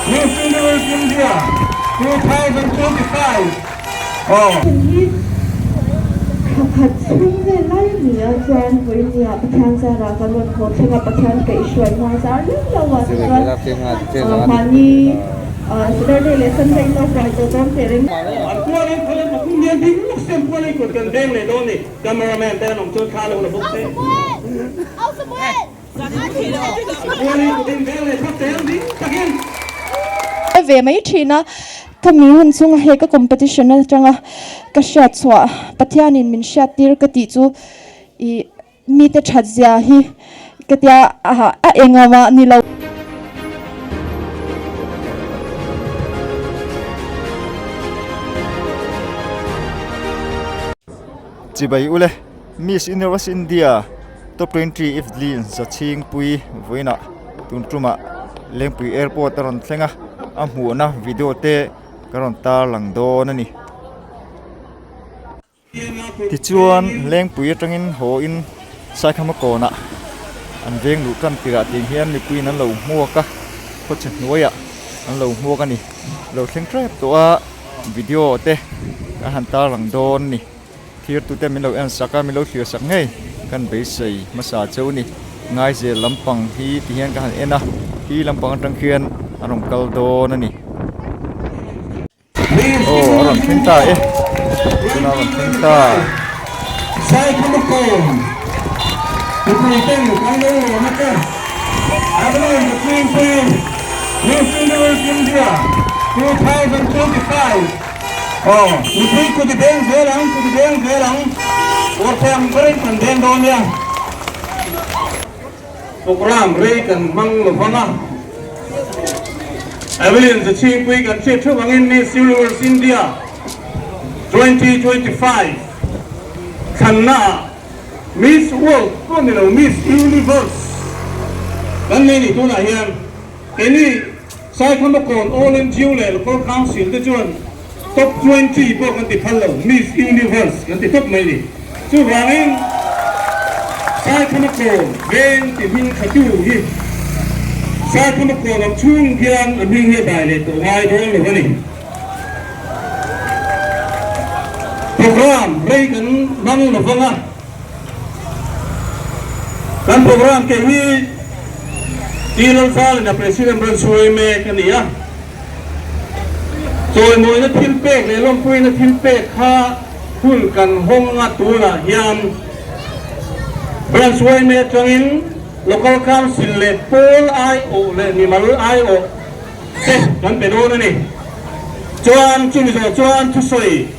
Miss Universe India 2025 aw. Heng hi thla khat chhung vel lai a ni a, chuan vawinia Pathian zarah kan rawn haw thleng a, Pathian kaihhruai hma zar leuh leuh a, tichuan mahni Saturday leh Sunday in lo huai tawh dawn teh reng. An kualin khawiah pathum hian ding lawk se an kualin kut kan veng leh dawn a ni. Cameraman te an awm chuan thla lo la bawk se. Kualin kut in veng leh phawt teh ang ding takin. Ve mai thin a, ka mi hun chunga he ka competition atanga ka hriat chhuah Pathianin min hriat tir ka tih chu ih mite that zia hi ka tia a engah mah ni lo. Chibai ule Miss Universe India Top 20 Evelyn Zachhingpui vawiinah tun tumah Lengpui Airport a rawn thleng a, a hmuhna video te ka rawn tarlang dawn a ni. Tichuan Lengpui atangin haw in Saikhama kawnah an veng luh tan tirah tih hian mipuiin an lo hmuak a, khawchhe hnuaiah an lo hmuak a ni. Lo thleng tep tawh a video te kan han tarlang dawn a ni. Thirtute min lo en sak a, min lo thlir sak ngei kan beisei hmasa cheu a ni. Ngaizel lampang hi ti hian ka han en a, hi lampang atang khian a rawn kal dawn a ni. Aw a rawn thleng ta e, tunah a rawn thleng ta. Aw, mipui kut i beng zel ang, kut i beng zel ang, awr thei ang berin kan beng dawn nia. Program rei kan hmang lo vang a, Evelyn Zachhingpui kan hriat theuh angin Miss Universe India 2025 thlannaah Miss World pawh ni lo Miss Universe kan nei ni tunah hian keini Saikhamakawn All NGO leh Local Council te chuan Top 20 pawh kan ti phal lo, Miss Universe kan ti tawp mai ni. Chuvangin Saikhamakawn veng ti hming thatu hi Saikhamakawn ang chhung hian a hming hi a dai leh tawh ngai dawn lo a ni. Program rei kan hmang lo vang a. Kan program ke hi T Lalzalin a President rawn chhuai mek a ni a. Chawimawina thil pek leh lawmpuina thil pek kha hun kan hawng a tunah hian Branch yma atangin Local Council leh Pawl aiawh leh mimal aiawh te kan pe dawn a ni. Chuan chumi zawh chuan thusawi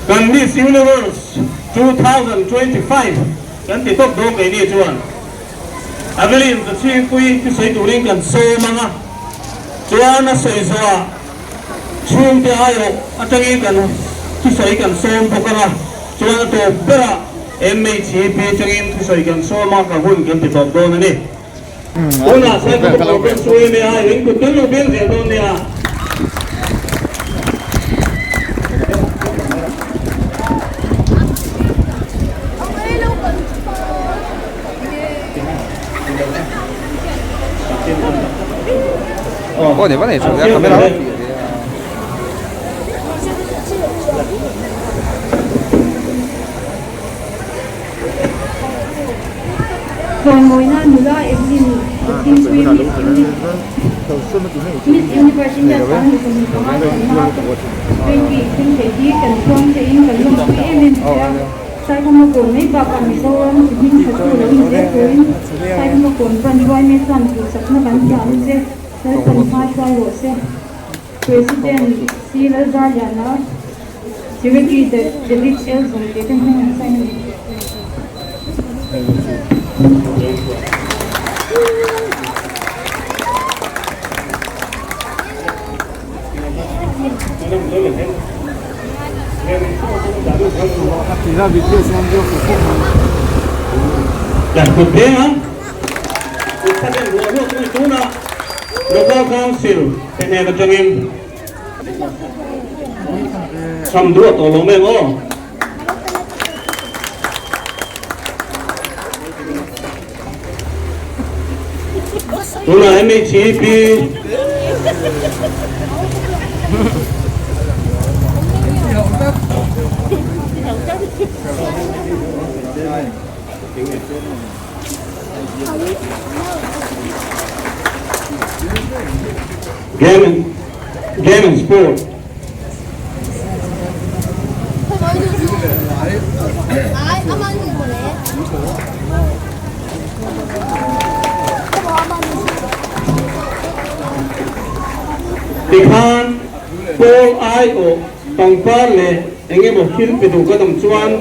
Kan Miss Universe 2025 kan ti tawp dawn keini chuan Evelyn Zachhingpui thusawi turin kan sawm ang a, chuan a sawi zawhah chhungte aiawh atangin kan thusawi kan sawm bawk ang a, chuan a tawp berah MHEP atangin thusawi kan sawm a, ka hun kan ti tawp dawn a ni. Tunah Saikhaw Program chu emae a in kut kan lo beng zel dawn nia. Chawimawina nula Evelyn Zachhingpui Miss Universe India 2025 thlenna 20 thleng thei hi kan chhuang theiin kan lawmpui em em che a. Saikhama kawn mai bakah Mizoram chi hming tha chu lo inzir turin Saikhama kawn branch yma chuan duhsakna kan hlan che Lalpan hma hruai rawh se. President C. Lalzarliana, Secretary David L. Zawngte te hming an sign a ni. Local Council te hnen atangin cham duah tawh lo mai maw? Tunah MHEP Game and Game and Sport. Tikhan pawl aiawh pangpar leh eng emaw thil pe duh kan awm chuan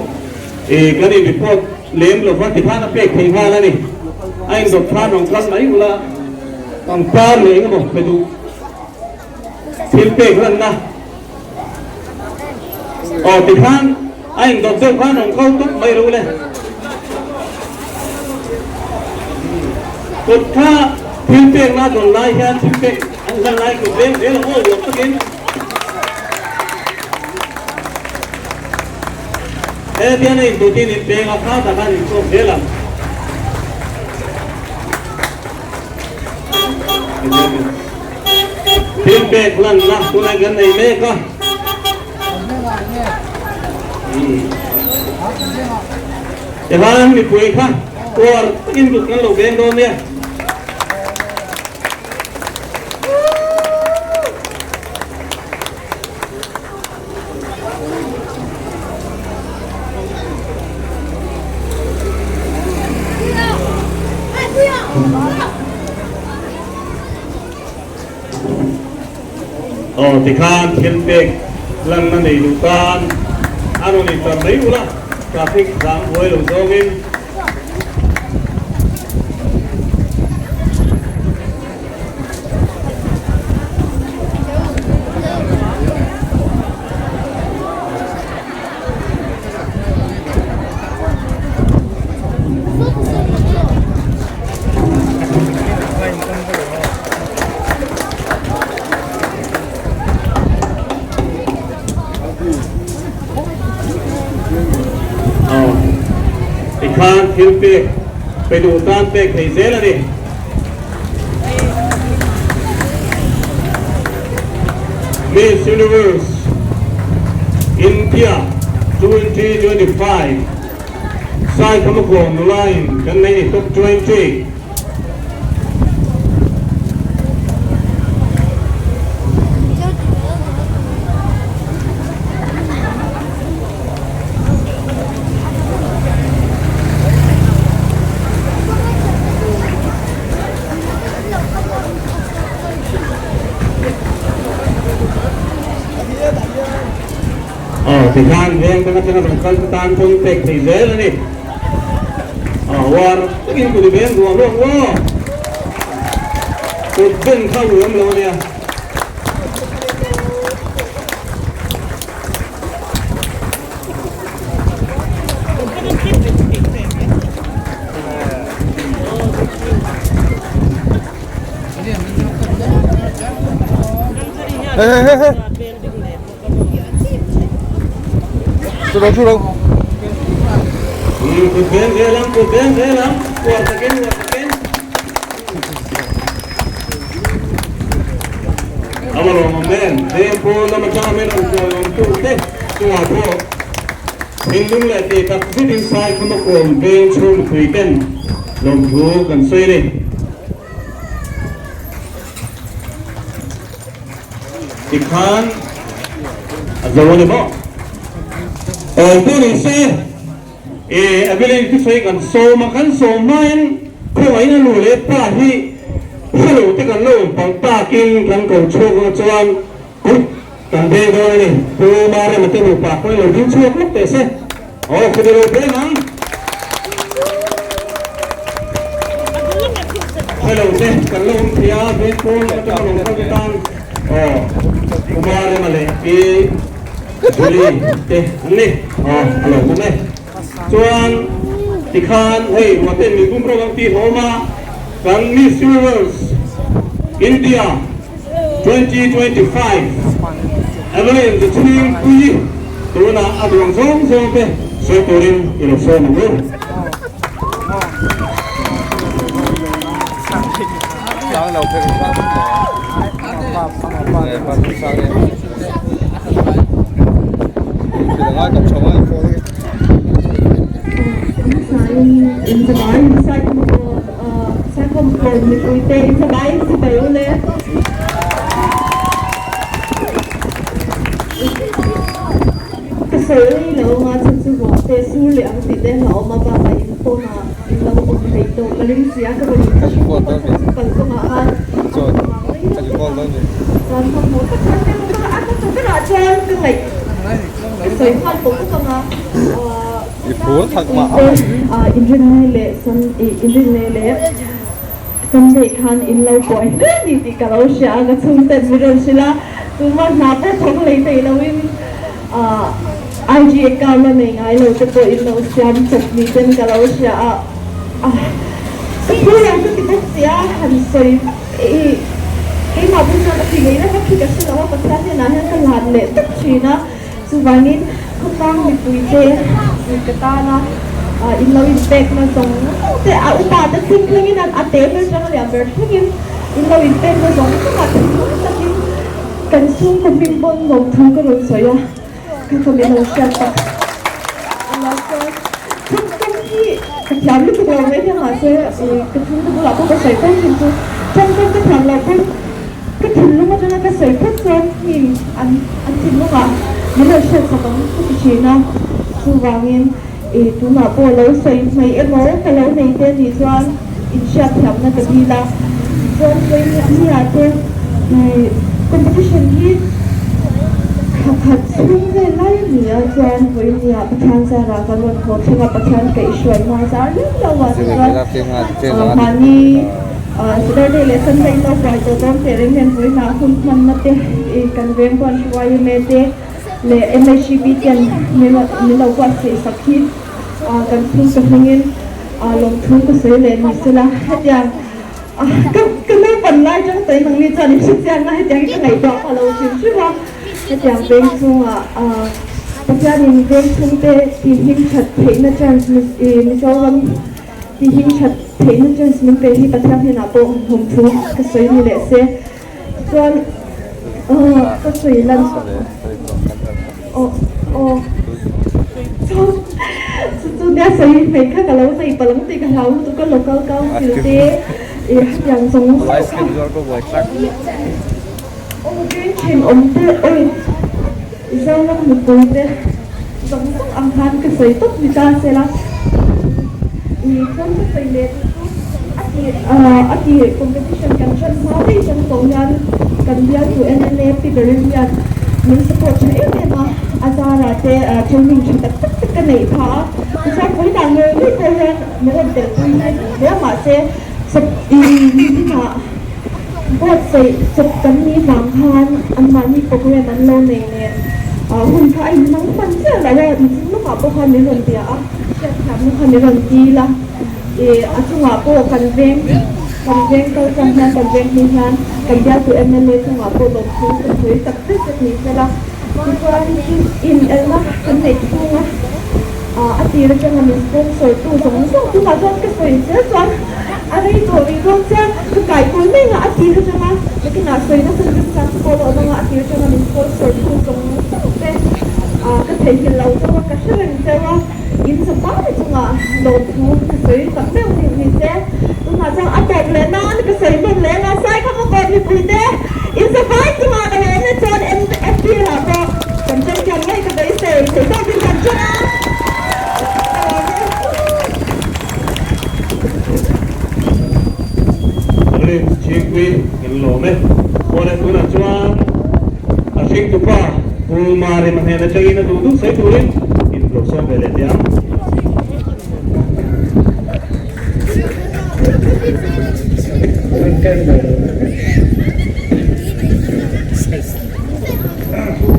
ih kan in report lem lova tikhan a pek thei nghal a ni. A indawt khan rawn kal mai ula pangpar leh eng emaw pe duh. Thil pek lanna aw tikhan a indawt deuh khan rawn kal tawp mai ro le. Kut kha thil pek la dawn lai hian thil pek an hlan lai kut veng zel ang aw uap takin. Hetiang a indawtin in peng a kha tak khan in chhuak zel ang. Thil pek hlanna tunah kan nei mek a. Tichuan mipui kha uar takin kut kan lo veng dawn nia. Aw tikhan thil pek lanna nei duh tan a rawn intar mai ula traffic zang buai lo zawngin. Tikhan thil pek pe duh tan pek thei zel a ni. Miss Universe India 2025 Saikhamakawn nula in kan nei ni top 20. Aw tikhan veng dang atanga rawn kal te tan pawn pek thei zel a ni. Aw war takin kut i veng ruah ruak maw? Kut ben kha ui awm lo a nia. Hey hey hey hey. Chu đâu chu đâu. Kut veng zel ang, kut veng zel ang, uar takin, uar takin. Ava lawmawm em, veng pawn lama tanga min rawn kuai awm tu te chungah pawh thinlung leh tih tak zet in sai kham a kawm veng chhung mipui ten lawmthu kan sawi a ni. Tikhan a zo a ni maw? Aw pawh ni se. E Evelyn thusawi kan sawm a, kan sawm hmain khawngaih a nu leh pa hi hrelo te kan lo awm palh takin kan ko chhuak ang chuan kut kan beng dawn a ni. Pu Marema te nupa pawhin lo ding chhuak lawk teh se. Aw kut i lo beng ang. Hrelo te kan lo awm thei a, veng pawn atanga lo kal te tan aw Pu Marema leh Pi Julie te an ni. Aw a lo awm e. Chuan tikhan hei ruahten min bum rawk ang tih hlawm a, kan Miss Universe India 2025 Evelyn Zachhingpuii tunah a duang zawng zawng te sawi turin i lo sawm ang u. Ka sawi rei lo anga chhan chu ruah te sur leh ang tih te hlauhawm a bakah in pawnah in lo awm theih tawh ka ring si a ka rawn inthahnem a chhan chu kalkawngah khan a rawn vang rei lo vek a chuan hmanhmawh tak khan ka lut a a hmasa berah chuan ka ngaih ka sawi nghal pawp pawp anga ahh inrinni leh inrinni leh Sunday khan in lo buai hle ni tih ka lo hria a, ka chhungten min rawn hrilh a, tuma hna pawh thawk lei theih loin IG account la nei ngai lo te pawh in lo siam chawp ni ten ka lo hria a, ka thu lo ka ti bawk si a, han sawi vak i keimah pawh chuan a ti ngei na vak hi ka hre lo a, Pathian hnenah hian ka hlan leh tawp thin a. Chuvangin khawtlang mipuite ka tana in lo inpekna zawng zawng te, a upa te thleng thlengin a te ber atanga lian ber thlengin in lo inpekna zawng zawngah thinlung takin kan chhungkaw hming pawn lo thu ka rawn sawi a, ka ka min lo hriat tak a lo chuan tawngkam hi ka thiam lutuk lo mai hian mahse ka chhungte bulah pawh ka sawi fo thin chu tawngkam ka thiam loh pawn Ka thinlung atanga ka sawi phawt chuan mi an an thinlungah min rawn hriat sak ang ka ti thin a, chuvangin i tunah pawh lo sawi hmaih emaw ka lo nei te anih chuan inhriatthiamna ka dil a, tichuan vawiin te i competition hi thla khat chhung vel lai a ni a, chuan vawiin Pathian zarah kan rawn haw thleng a, Pathian kaihhruai hma zar lem lo ah chuan mahni. Saturday leh Sunday in lo buai tawh dawn teh reng hian vawiinah hun hmanna te kan veng chuan YMA te leh MHCP ten min lo buatsaih sak hi kan chhungkaw hmingin lawmthu ka sawi leh ni sela. Hetiang ka naupan lai atang tawhin nangni chuan in hrechiang a, hetiang hi ka ngaihtuah pah lo hrim hrim a. Hetiang veng chhungah Pathianin veng chhungte tihhming that theihna chance Mizoram Ti him that theihna chance min pe hi Pathian hnenah pawh hlawm thu ka sawi ni leh se. Chuan ka sawi lan aw aw chuan chu chu nia sawi hmei kha ka lo nei palh ang tih ka hlau lutuk a local council te ih hetiang zawng zawng kha aw veng thenawm te awi Zoram mipui te zawng zawng ang khan ka sawi tawp ni ta sela i chuan ka sawi leh duh chu a ti a ti competition kan hran hma daih chang tawh hian kan bialtu MLA Pi Berin hian min support tha em em a, a zarah te training tha tak tak te ka neih phah a, tichuan vawiinah ngei ngei pawh hian min rawn telpui hi hle a mahse i inah Buatsaih chawp kan nih vang khan anmahni program an lo nei nen hun kha a inhmang hman chiah lo a, inchung lawkah pawh khan min rawn bia a, hriatthiamna kha min rawn dil a, ih a chungah pawh kan veng kan veng kal tlang hian kan veng hnu hian kan bialtu mla chungah pawh lawmthu ka sawi tak zet zet ni sela, tichuan inelna kan neih chhunga. A tir atanga min sponsor tu zawng zawng tunah chuan ka sawi zel chuan a rei tawh rih dawn che ka kai kawi mai anga a tir atanga nakinah sawi nasa ka chance pawh lo awm anga a tir atanga min sponsor tu zawng zawng te ka theihnghilh lo chauh a ka hre reng chauh a in zapar chungah lawmthu ka sawi tak meuh ni ni se tunah chuan a tawp leh nan ka sawi hman leh anga sai kha ka kawt mipui te in zapar chungah ka lawm e chuan MPL ah pawh Kan champion ngei ka beisei thei tawkin kan ṭan a, ka lawm e. Rin Chhingpui kan lawm e. Awle tunah chuan a hringtupa Pu Marima hnen atangin a duh duh sawi turin in lo sawm ve leh teh ang.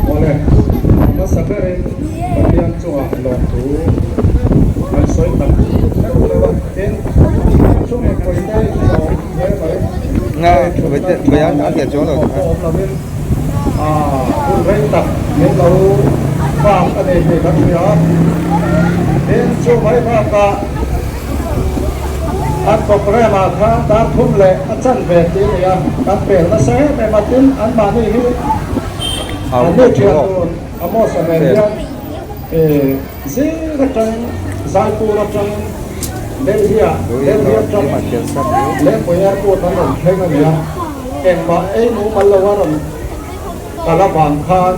Awle, hmasa berin Pathian chungah lawmthu kan sawi tak meuh meuh a, tin, chumi pawite lawm hle mai. Hei pawh awm lovin hun rei tak min lo nghak a ni tih kan hria. Tin, chu mai bakah. An programme ah khan dar thum leh a chanve tih a ni a, kan pel nasa em em a, tin anmahni hi anni thian tur Amos-a nen hian zing atangin Zaipur atangin Delhi-ah Delhi atangin Lengpui Airport an rawn thleng a ni a, engmah ei mumal lo a rawn kal avang khan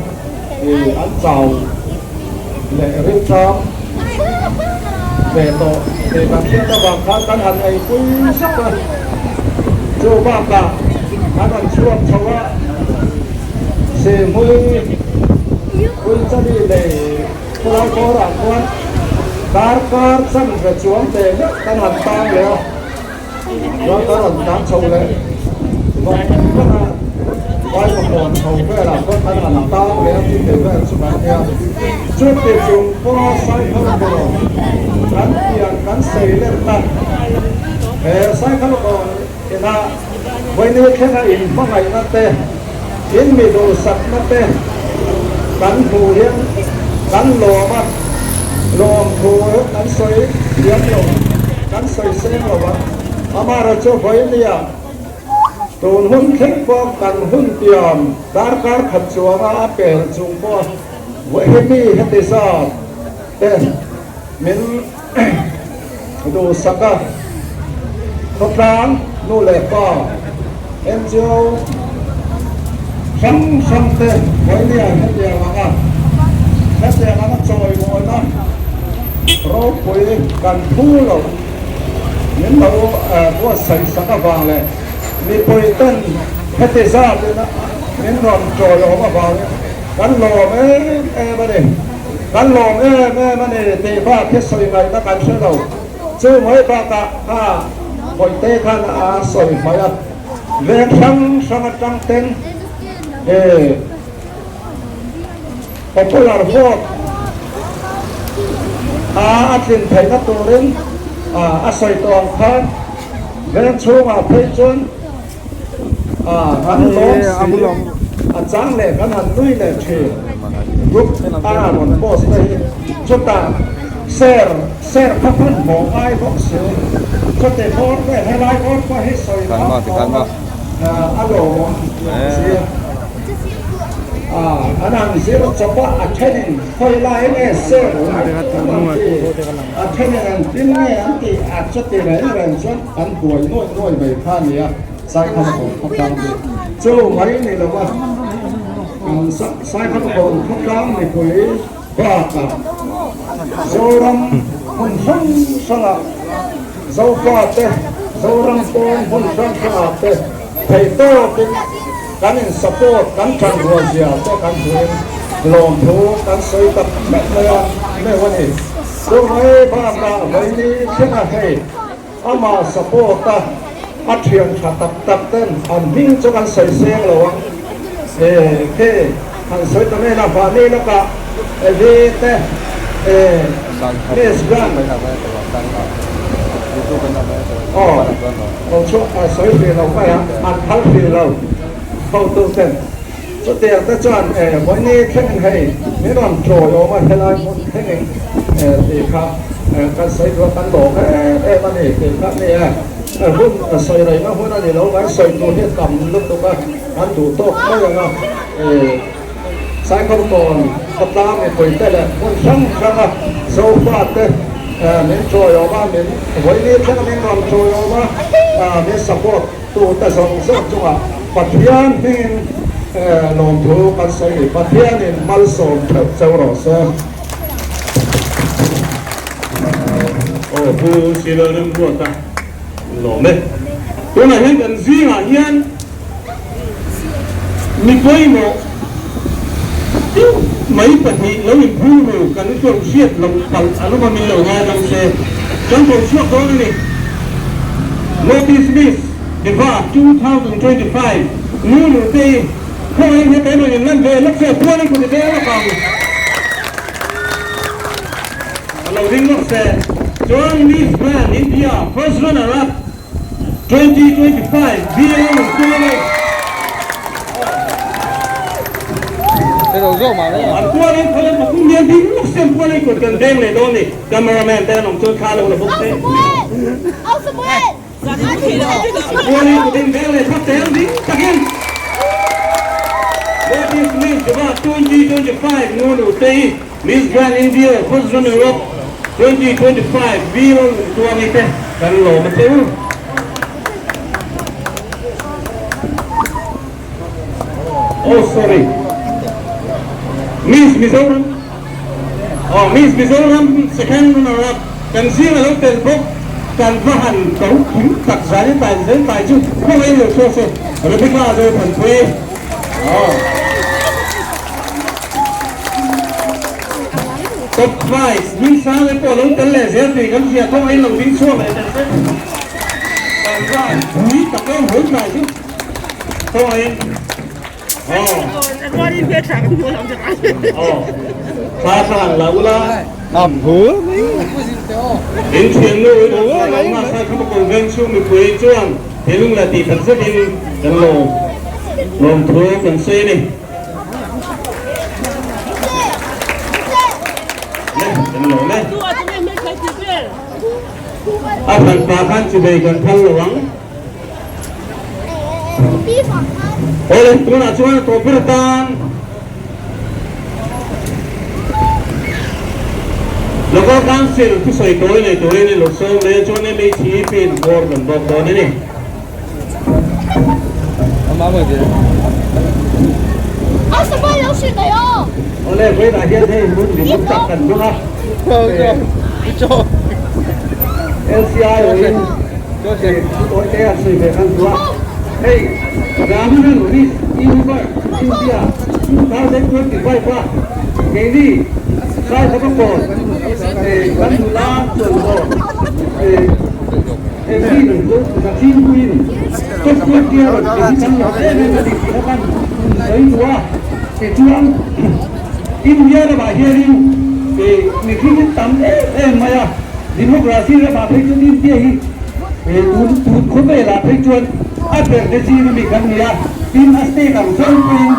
an chau leh rilṭam ve tawh tih kan hriat avang khan kan han eipui zak a, chu bakah an rawn chhuak chho a, Sihmui Puichali lei khawlai bawrah khuan darkar chanve chuang teh meuh kan han tang leh a. Chuan ka rawn tlan chho leh vang vang a, Vaivakawn chho velah chuan kan han tang leh a tih vel chu kan nia. Chuti chung pawha Saikhalkawn kan pian kan sei let ta. He Saikhalkawn ina vawiini thlenga in hmangaihna te, in mi duhsakna te kan hmuh hian kan lawm a, lawmthu kan sawi thiam lo, kan sawi seng lo a, amaherawhchu vawinia tun hun thleng pawh kan hun tiam darkar khat chuanga a pel chung pawh hemi heti zat te min duhsak a, khawtlang nu leh pa NGO hrang hrang te vawinia hetiang anga hetiang anga chawimawina ropui kan phu lo min lo buatsaih sak avang leh mipui ten heti zatin min rawn chawiawm avangin kan lawm em em a ni. Kan lawm em em a ni tih bak hi sawi ngaihna kan hre lo. Chu mai bakah kha Bawihte khan a sawi hmai a, veng hrang hrang atang ten he popular vote a a tlin theihna turin a sawi tawh ang khan veng chhungah phei chuan An lawm si, a chang leh kan han nui leh thin. Group a rawn post te hi chutah share share kha hman hmawh ngai bawk si. Chuti bawr vel helai bawr pawh hi sawi phak tawh a a lawmawm si. An han zir chawp a, a thenin khawi lai nge share an ti, a thenin an tin nge an tih a chuti reng reng chuan Kan buai nuai nuai mai kha a nia, Saikhamakawn khawtlang hi chu mai ni lo a, Saikhamakawn khawtlang mipui bakah Zoram hmun hrang hrangah Zofa te, Zoram pawn hmun hrang hrangah te theihtawkin kan in support kan tanrual zia te kan hmuhin lawmthu kan sawi tak meuh mai a meuh a ni. Chu mai bakah vawiini thlenga hei Amah support a, a thian tha tak tak ten an hming chu kan sawi seng lo ang. E khe han sawi ta mai la, mahni lakah Evi te e Miss Grand aw lo chhuak a sawi hrih lo mai a, an phal hrih lo hotu ten. Chutiang te chuan e vawiini thlengin hei min rawn chawi awm a, helai hmun thlengin e tih kha kan sawi duh a, kan lawm em em a ni tih kha a ni e. Hun sawi reina hun a ni lo mai, sawi tur hi tam lutuk a, kan duh tawk mai ang a. E Saikhawmkawn khawtlang mipui te leh hmun hrang hrang a Zofa te min chawi awm a, min vawiini thlenga min rawn chawi awm a, min support Tu te zawng zawng chungah Pathian hmingin lawmthu kan sawi ni. Pathianin malsawm theuh cheu rawh se. Aw Pu Silo Remruata lawm e. Tunah hian kan zingah hian mi pawimawh deuh mai pahnih lo inphur ru kan tlawh hriat loh palh an awm a min lo ngaidam se kan ko chhuak dawn a ni. Notice Miss Diva 2025 Lulu te hi khawngaihin he keimah in lan ve lawk se puan in kut i ve lawk ang a lo ding lawk se chuan Miss Grand India First Runner Up 2025 BL Nuntuala. An pualin khaw pathum hian ding lawk se an pualin kut kan veng leh dawn ni. Cameraman te an awm chuan thla lo la bawk se. An pualin kut in veng leh thlap tel ding takin. Ladies Miss Diva 2025 Ngunu Tei Miss Grand India First Runner Up 2025 Bill Tuangi te kan lawm a che u. Oh sorry Miss Mizoram Oh Miss Mizoram second runner up kan zing alo tel bawk kan va han to kim tak zan in tai zel tai chu khawngaih lo chhuak se Rebecca zo Thanpui Oh Top 5 Miss Sang te pawh alo tel leh zel tih kan hria khawngaih lo ding chhuak leh tel se kan va han pui tak em hawi tai chu. A hranpa khan chibei kan phal lo ang. Awle tunah chuan a tawp ber atan Local Council thusawi tawi nei turin i lo sawm ve chuan MHEP in bawr kan bawk dawn a ni. Awle vawiinah hian hei hmun limawm tak kan hmang a. LCI awin Thu te a sawi ve khan duh a, hei Brahmanan Miss Universe India 2025 a keini Saihawk kan nula chuan maw Evelyn chu Zachhingpuiin top 20 a rawn ti hi kan lo em em a ni tih kha kan sawi duh a, tichuan India ramah hianin mihring hi tam em em mai a. Democracy ramah phei chuan India hi tun tun khawvelah phei chuan a ber te zing ami kan ni a, tin a state ang zawng pawhin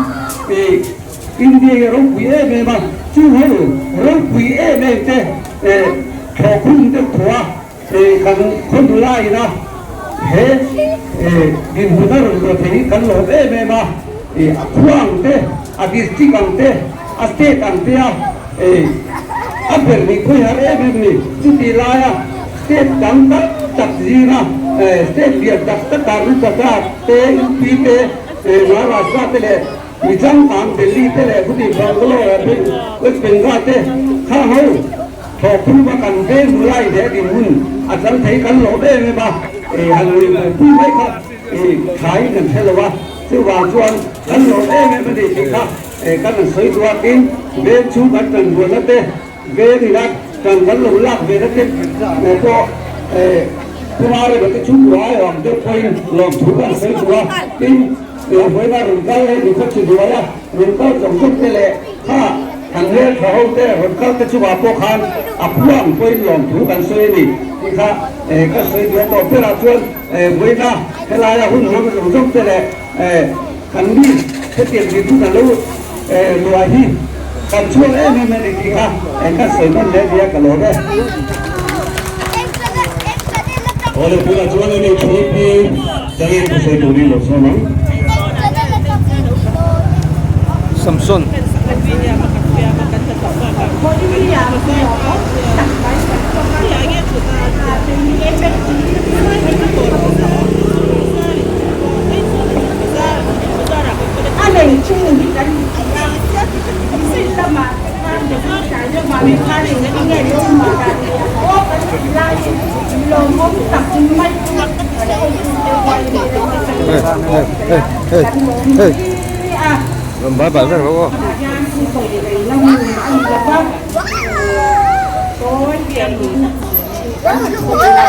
India hi a ropui em em a, chu ho ropui em em te thlawhkhum deuh thaw a kan khaw nula ina he dinhmun a rawn luah thei hi kan lawm em em a, a khua ang te, a district ang te, a state ang te a. Ei, a ber nih khawi har em em ni? Chuti laia state dang tam tak zinga state lian tak tak Karnataka te, UP te, Maharashtra te leh mi changkang Delhi te leh chuti Bangalore te, West Bengal te kha ho thawhphum a kan veng hmu lai leh dinhmun a chang thei kan lawm em em a, han ngawih mai kha thlaiin kan hre lo a, chuvang chuan kan lawm em em a ni tih kha. Kan han sawi duakin veng chhung kan tan rualna te, veng ina tan kan lo lak ve na te pawh Kumar te chhungkua ai awm deuh pawhin lawmthu kan sawi duh a. Tin, vawiina rawn kal hei mi khaw chi duai a, rawn kal zawng zawng te leh kha kan hmel tha ho te rawn kal te chungah pawh khan a phu ang pawhin lawmthu kan sawi a ni tih kha ka sawi duh a. Tawp berah chuan vawiina helaia hun hawng zawng zawng te leh Kan mi hetiang dinhmun a lo luah hi kan chhuak em em a ni tih kha ka sawi hman hle nia ka lawm e. Awle tunah chuan ani thu pi dangin ka sawi turin lo sawm ang. Samson. A lei chung hi kan ti a, thil lamah te khan tlai deuhah te khan engtin nge lo mah dan leh aw kan tih laiin lawmawm tak mai kan hotute huai leh kan lawm hle a. Tunah hian thusawi rei la hmun a ni lo va, tawi tein kan han sawi a.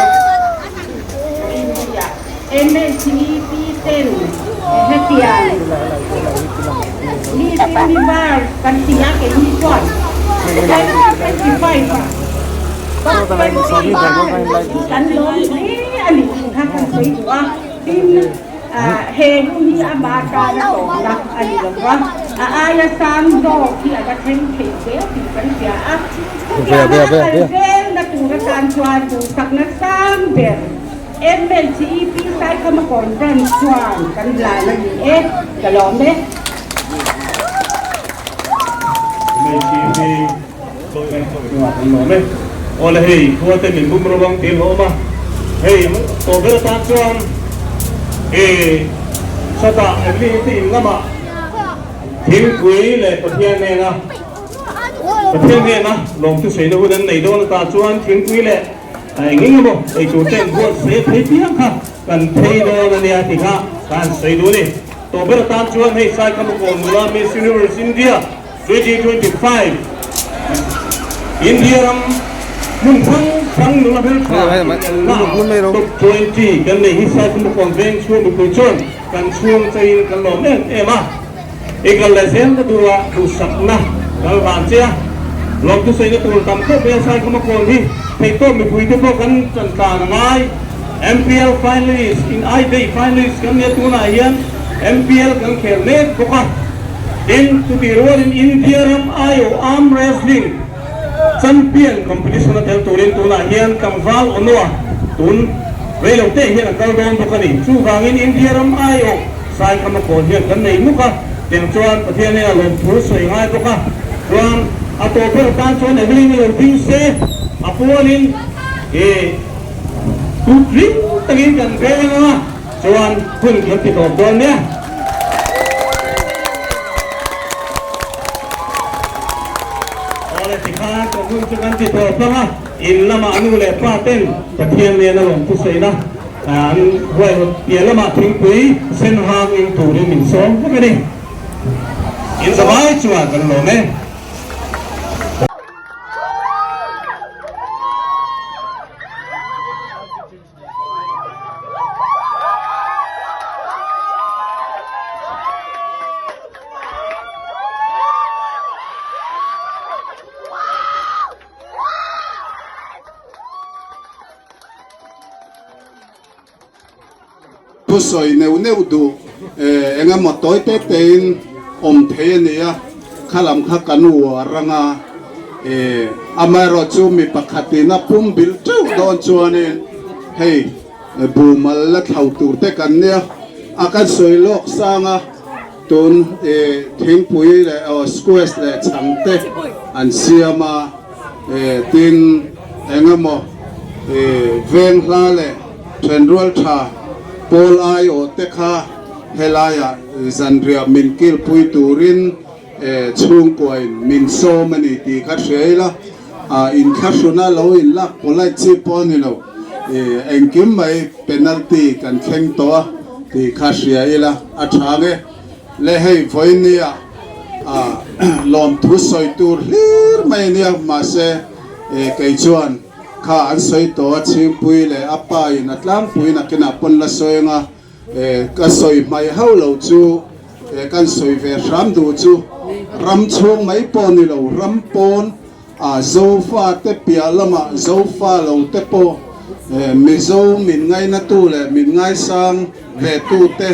MHEP ten hetiang Miss Universe kan ti a keini chuan 2025 ah kan lawm hle a ni tih kha kan sawi duh a, tin. He hun hi ama tana tawpna a ni lo va, a aia sang zawk hi a va thleng thei zel tih kan hria a. Chutianga a kal zelna tur atan chuan duhsakna sang ber MHEP Saikhama Conference chuan kan hlan a ni e, ka lawm e. MHEP chuan kan lawm e. Awle hei khua te min bum rawng til a awm a, hei tawh ber atan chuan e sawtah Evelyn te in lamah thingpui leh Pathian nena Pathian nena lawmthu sawina hun an nei dawn ata chuan thingpui leh A eng eng emaw ei tur ten buat se thei piang kha kan phei dawn a nia tih kha kan sawi duh a ni. Tawh ber atan chuan hei Saikhamakawn nula Miss Universe India 2025 India ram hmun hrang hrang nula hmeltha inelna top 20 kan nei hi Saikhamakawn veng chhung mipui chuan kan chhung cheiin kan lawm em em a. I kal leh zel na tura duhsakna kal van che a, lawmthusaina tur tam khawp mai a Saikhamakawn hi theihtawp mipuite pawh kan chan tlan a ngai. MPL finalist in I Day finalist kan nia tunah hian MPL kan khel mek bawk a, tin chutih rualin India ram aiawh arm wrestling champion competition a tel turin tunah hian tlangval Onoa tun reilote hian a kal dawn bawk a ni. Chuvangin India ram aiawh Saikhama kawl hian kan nei nuk a, tiang chuan Pathian hnenah lawmthu sawi ngai bawk a, chuan a tawh ber tan chuan Evelyn-i lo ding se, a pualin i tut ring takin kan veng ang a, chuan hun kan ti tawp dawn nia. Awle tikhan kan hun chu kan ti tawp ang a, in lamah nu leh pa ten Pathian nena lawmthu sawina. An huaihawt piah lamah thingpui sen hang in turin min sawm vek a ni. In zavai chungah kan lawm e. Thusawi neuh neuh duh eng emaw tawi te tein awm thei a ni a, kha lam kha kan uar ang a, amaherawh chu mi pakhatin a pum bilh teuh dawn chuanin hei bumal la thlo tur te kan nia, a kan sawi lawk sang a, tun thingpui leh squash leh chhang te an siam a. Tin, eng emaw veng hla leh thenrual tha pawl aiawh te kha helaiah zanriah min kilpui turin chhungkuain min sawm a ni tih kha hria ila, inthlahruna lo inlak polite chi pawh a ni lo, engkim mai penalty kan thleng tawh a tih kha hria ila a tha nge. Le hei vawinia lawmthu sawi tur hlir mai a nia mahse kei chuan kha an sawi tawh a chhingpui leh a pa in a tlangpui nakinah pawn la sawi anga ka sawi hmai hauh lo chu kan sawi ve hram duh chu ram chhung mai pawh ni lo ram pawn a zofa te piah lamah zofa lo te pawh mizo min ngainatu leh min ngaisang ve tu te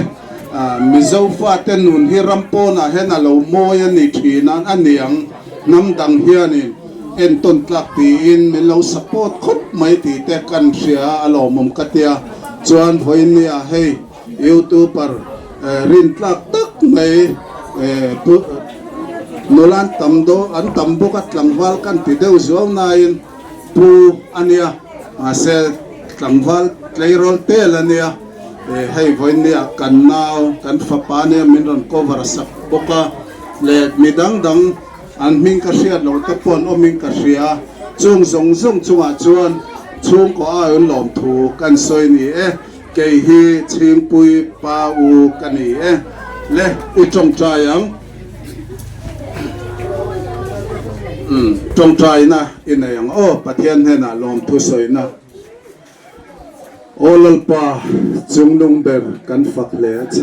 Mizo fate nun hi ram pawnah hian a lo mawi a ni thin a, a niang hnam dang hianin entawn tlak tiin min lo support khawp mai tih te kan hria a lawmawm ka tia. Chuan vawinia hei youtuber rin tlak tak mai nula an tam daw an tam bawk a tlangval kan ti deuh zuau nain pu a nia mahse tlangval tleirawl tel a nia. Hei vawinia kan nau kan fapa nia min rawn cover sak bawk a leh mi dang dang an hming ka hriat loh te pawh an awmin ka hria chung zawng zawng chungah chuan chhungkaw aiawin lawmthu kan sawi ni e kei hi Chhingpui pa u ka ni e le i tawngtai ang umm tawngtaina i nei ang aw Pathian hnenah lawmthu sawina. Aw Lalpa, chungnung ber kan fak hle a che.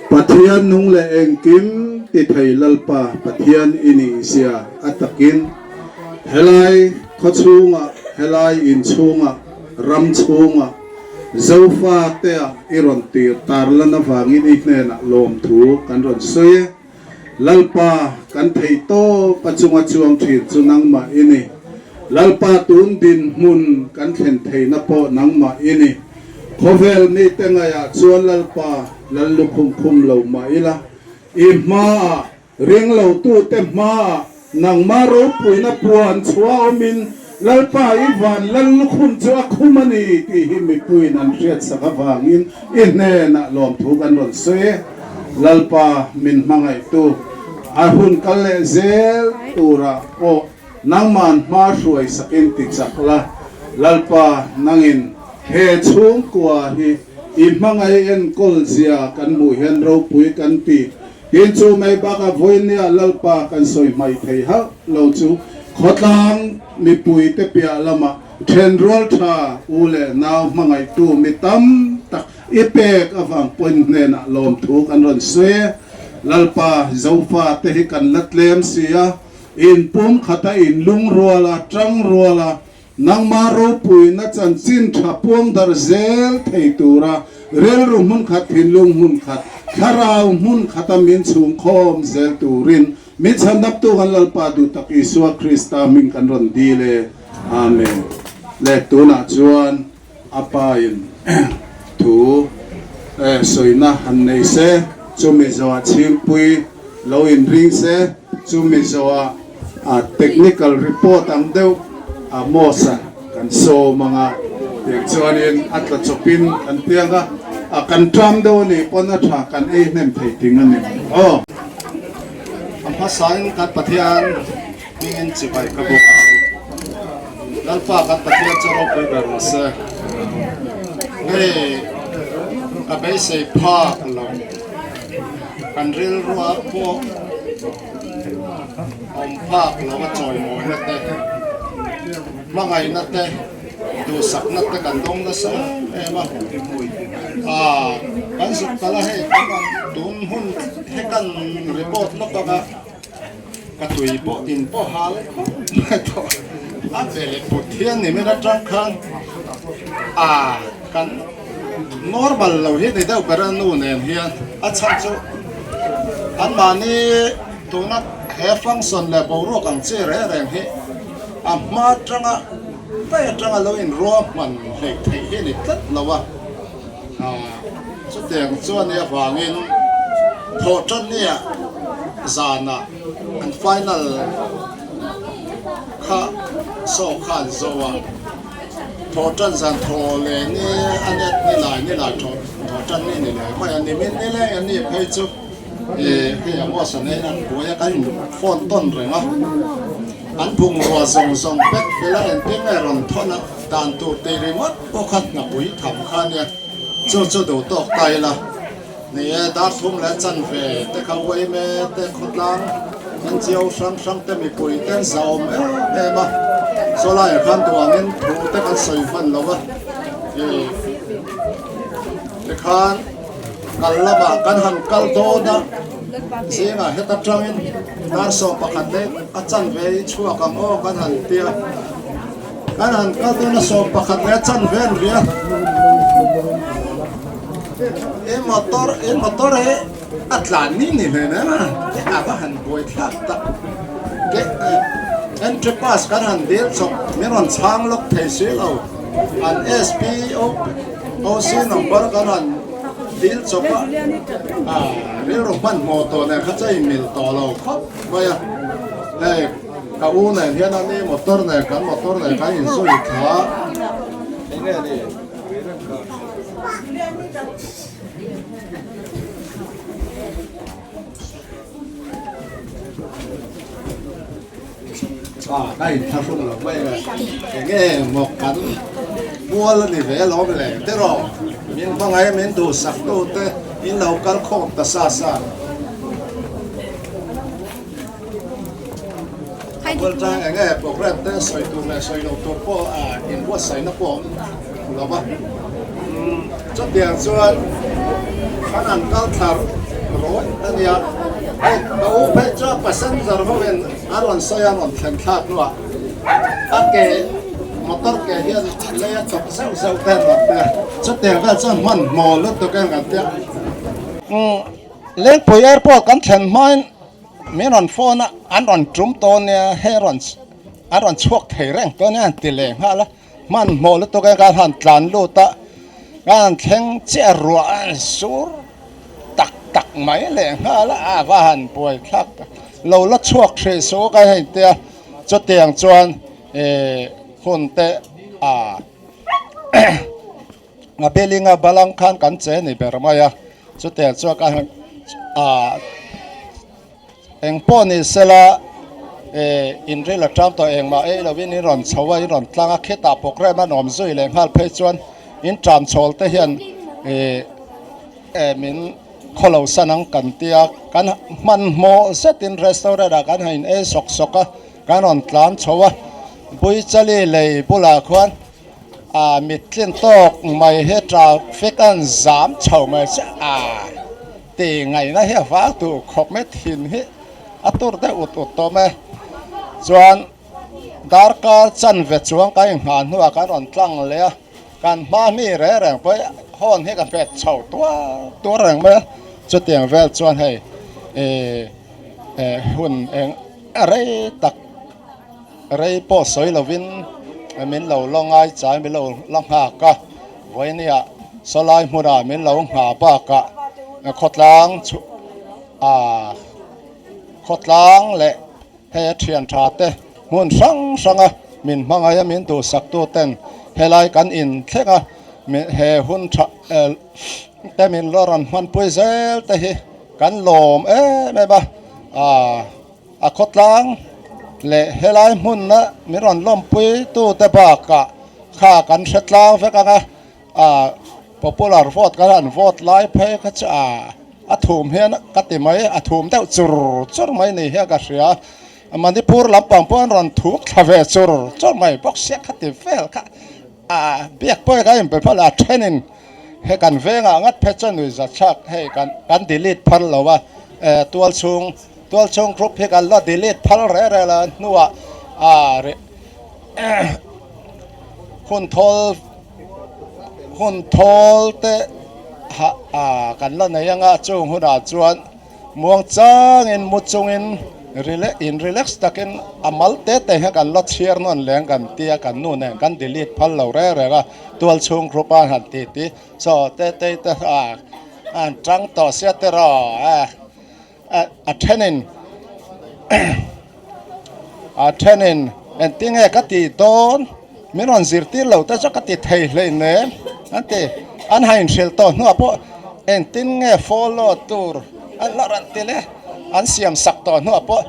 Pathian nung leh engkim ti thei Lalpa Pathian i nih zia a takin helai khaw chhungah, helai in chhungah, ram chhungah. Zofa-tea i rawn tir tarlan avangin i hnenah lawmthu kan rawn sawi e. Lalpa, kan theih tawp a chunga chuang thin chu nangmah i ni. Lalpa tun dinhmun kan thlen theihna pawh nangmah i ni. Khawvel mite ngaihah chuan Lalpa lal lukhum khum lo mah ila, i hmaah, ringlotute hmaah nangmah ropuina puan chhuah awmin Lalpa i van lal lukhum chu a khum a ni tih hi mipuiin an hriatsak avangin i hnenah lawmthu kan rawn sawi e. Lalpa min hmangaihtu a hun kal leh zel turah pawh nangman hma hruai sakin ti chak la, Lalpa nangin he chhungkua hi i hmangaih enkawl zia kan hmuh hian ropui kan ti. Tin chu mai bakah vawinia Lalpa kan sawi hmaih thei hauh lo chu khawtlang mipui te piah lamah thenrual tha u leh nau hmangaihtu mi tam tak i pek avang pawhin hnenah lawmthu kan rawn sawi e. Lalpa Zofa te hi kan la tlem si a, in pum khata in lungrual a, tangrual a, Nangmah ropuina chanchin tha puang darh zel thei tura rilru hmun khat, thinlung hmun khat, thlarau hmun khata min chhungkhawm zel turin min chhandaptu kan Lalpa duhtak Isua Krista hming kan rawn dil e. Amen. Le tunah chuan a pa in thu sawina han nei se, chumi zawhah chhingpui lo inring se, chumi zawhah a technical report ang deuh a Mosa kan sawm ang a, tiang chuanin a tla chawpin kan piang a, a kan ṭam deuh a nih pawn a ṭha kan ei hnem thei ting a ni aw. A hmasain kan Pathian hmingin chibai ka bawk ang. Lalpa kan Pathian chu ropui ber rawh se. Hei ka beisei phak lo kan rilruah pawh Awm phak lo a chawimawina te, hmangaihna te, duhsakna te kan dawng nasa em em a. Aaa kan zuk kal a hei kan rawn tun hun he kan report lawk ang a, ka tui pawh in pawh hal khawp mai tawh a ve leh put hian ni min atang khan aa kan normal lo hi ni deuh ber a nu nen hian a chhan chu anmahni Tuna he function leh boruak ang chi reng reng hi a hma atanga daih atanga lo inruahman hleih theih hi a ni tlat lo a, chutiang chuan i avangin thawhtannia zanah an final kha show kha an zo a, thawhtan zan thaw leh ni a net ni lai ni lai thawhtan ni ni leh mai a nimin nileng an nih phei chu. Hei a maw sanei an buai a kan in phone tawn reng a an bungrua zawng zawng pek fel a engtin nge rawn thawn a dan tur tih ringawt pawh kha hnapui tham kha ania chu chu duh tawk ta ila ni e dar thum leh chanve te kha uaime te khawtlang NGO hrang hrang te mipui te an zahawm em em a sawlaiah khan duh angin thu te kan sawi hman lo a tikhan. Kal lamah kan han kal dawn a, zingah heta tangin dar 11 leh a chanve i chhuak ang aw kan han ti a, kan han kal dawn a 11 leh a chanve an ri a, i motor i motor hi a tlan ni ni hlen em a, a va han buai thlak tak ke entry pass kan han dil chawp min rawn chhang lawk thei si lo an SP o. OC number kan han dil chawp a, rilru hmanhmawh tawh nen kha chu a inmil tawh lo khawp mai a, hei ka u nen hian a ni motor nen kan motor nen kan inzui thla enge ni. Ka inthlahrung lo mai a, enge maw kan mual a ni ve alawm le tiraw min hmangaih min duhsak tu te in lo kal khawm ta sa sa. Mual tang enge program te sawi tur leh sawi lo tur pawh inbuatsaihna pawh a awm lo va. Chutiang chuan kan an kal thlar rawih a nia. Hei ka u phei chuan passenger ho in a rawn sawi a rawn thlen thlak hnuah a ke Motor ke hian lei a chawp zeuh zeuh te an rawn ti a, chutiang vel chuan hmanhmawh lutuk em kan ti a. Lengpui airport kan thlen hmain min rawn phone a, an rawn tum tawh nia, hei rawn an rawn chhuak thei reng tawh nia an ti leh nghal a, hmanhmawh lutuk em kan han tlan lut a, kan han thleng chiah ruah a han sur tak tak mai leh nghal a, a va han buai thlak tak, lo la chhuak hrih suh ka hei tia chutiang chuan. Hun te a a building a balang khan kan che ni ber mai a chutiang chuan ka han ah eng pawh ni sela eh inril a ṭam tawh engmah ei lovin in rawn chho a in rawn tlang a khitah programme a nuam zui leh nghal phei chuan in ṭam chhawl te hian eh eh min khawlo san ang kan tia kan hmanhmawh zetin restaurant ah kan han in ei sawk sawk a. Kan rawn tlan chho a, Buichali lei bulah khuan ah mittlin tawk mai hi traffic a zam chho mai che a ti ngaihna hi a vang duh khawp mai thin hi a tur deuh ut ut tawh mai chuan darkar chanve chuang kan inghah hnuah kan rawn tlang leh a kan hma mi reng reng pawh hi horn hi ka hmet chho tuar tuar reng mai a chutiang vel chuan hei ih hun eng. A rei tak, rei pawh sawi lovin min lo la ngaichai, min lo la nghak a, vawinia sawlai hmunah min lo nghah bakah khawtlang chhu ah khawtlang leh hei a thian tha te hmun hrang hranga min hmangaih a min duhsak tu ten helai kan inthleng a he hun tha te min la rawn hmanpui zel te hi kan lawm em em a ah a khawtlang leh helai hmunna min rawn lawmpui tu te bakah kha kan hre tlang vek ang a ah popular vote kan han vote lai phei kha chu ah a thum hian ka ti mai a thum deuh chur chur mai ni hian ka hria Manipur lampang pawh an rawn thuk thla ve chur chur mai bawk sia kha ti vel kha. A biak pawh hi kan inpe phal a, a thenin he kan vengah ngat phet chuan nuih zat thlak hei kan kan delete phal lo a, eh tual chhung tual chhung group hi kan la delete phal reh reh lo a hnuah ah reh hun thawl hun thawl te ha ah kan la nei anga chung hunah chuan. Muang changin mu chungin in relax takin a mal te te hian kan la chhiar nawn leng kan tia kan nu nen kan delete phal lo reng reng a, tual chhung group a han ti ti chaw te te te a an tang tawh sia te rawh a a thenin a thenin engtinge ka tih dawn min rawn zirtir lo te chu ka ti thei hleinem an ti an han inhrilh tawh hnuah pawh engtin nge follow tur an la rawn ti le an siam sak tawh hnuah pawh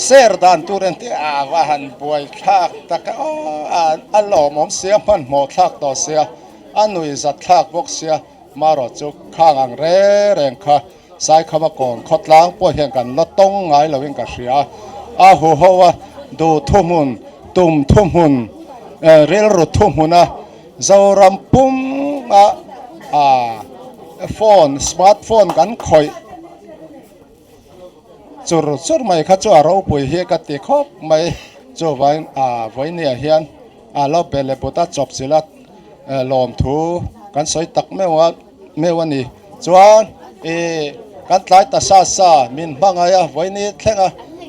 share dan tur engtin a va han buai thlak tak a aw a lawmawm sia hmanhmawh thlak tawh sia a nuihzat thlak bawk sia marawh chu khang ang reng reng kha. Saikhama kawn khawtlang pawh hian kan la tawng ngai loin ka hria. A huho a duh thuhmun, tum thuhmun, rilru thuhmuna Zoram pum a phone, smart phone kan khawih chur chur mai kha chu a ropui hi ka ti khawp mai. Chuvangin vawinia hian a lo be leh but a chawp chilh a lawmthu kan sawi tak meuh a. Meu a ni. Chuan ih kan tlai ta sa sa min hmangaih a vawiini thleng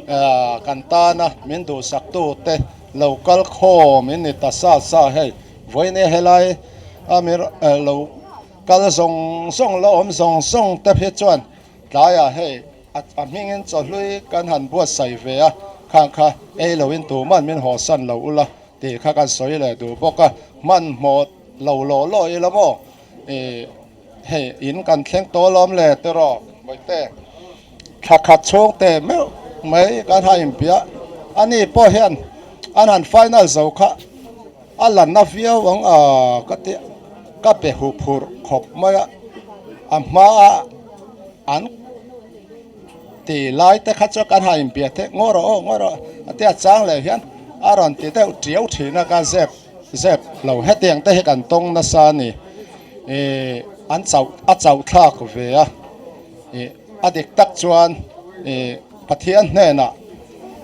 a kan tana min duhsak tu te lo kal khawm in ni ta sa sa hei vawiini helai a mi lo kal zawng zawng la awm zawng zawng te hi chuan tlaiah hei a hmingin chawhlui kan han buatsaih ve a khang kha ei loin tuman min hawsan lo ula tih kha kan sawi leh duh bawk a hmanhmawh lo lawh lawh ila maw. Ih hei in kan thleng tawh alawm le tiraw Bawihte thla khat chhung teh meuh mai kan han inpiah ani pawh hian an han final zo kha a la na viau ang a ka ti ka be huh phurh khawp mai a a hmaa an ti lai te kha chu kan han inpiah theih ngaw rawh aw ngaw rawh a tia chang leh hian a rawn ti deuh tiau thin a ka zep. Zep lo hetiang te hi kan tawng nasa a ni. Ih an chauh a chauh thlak ve a. Ih a dik tak chuan ih Pathian hnenah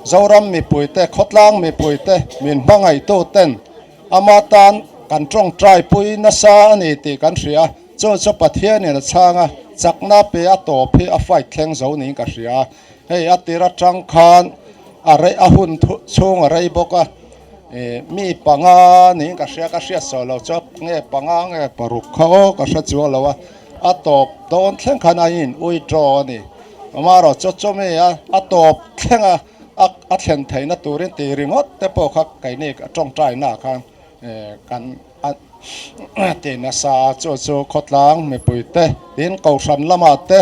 Zoram mipuite khawtlang mipuite min hmangaihtu ten. Ama tan kan tawngtai pui nasa a ni tih kan hria a, chu chu Pathianin a chhang a, chakna pe a tawp hi a fight thleng zo niin ka hria a. Hei a tir atang khan a rei a hun chhung a rei bawk a, ih mi panga niin ka hria ka hriat sawi lo chu nge panga nge paruk kha aw ka hre chuang lo a, a tawp dawn thleng khan a in withdraw a ni. Amaherawh chu chumi a a tawp thleng a. A thlen theihna turin tih ringawt te pawh kha keini tawngtai naah khan kan ti nasa a, chu chu khawtlang mipui te tin kohhran lamah te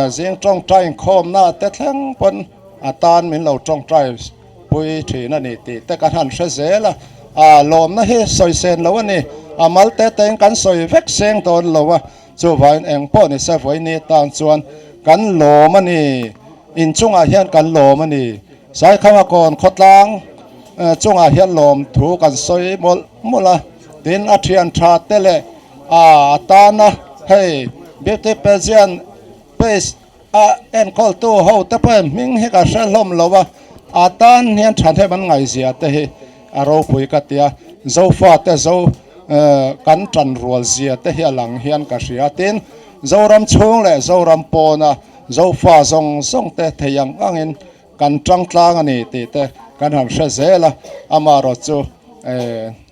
zing tawngtai inkhawmna te thleng pawn a tan min lo tawngtai pui thin a ni tih te kan han hre zel a, a lawmna hi sawi sen lo a ni, a mal te tein kan sawi vek seng dawn lo a, chuvangin eng pawh ni se vawiin tan chuan kan lawm a ni. Inchungah hian kan lawm a ni. Saikhama kawn khawtlang chungah hian lawm thu kan sawi mawlh mawlh a, tin a thian tha te leh a tana hei Beauty Pageant page a enkawltu ho te pawhin hming hi ka hre hlawm lo a, a tan hian thahnem an ngaihzia te hi a ropui ka ti a, Zofa te zo kan tanrual zia te hi a lang hian ka hria, tin Zoram chhung leh Zoram pawna Zofa zawng zawng te thei ang angin kan tang tlang a ni tih te kan han hre zel a, amaherawh chu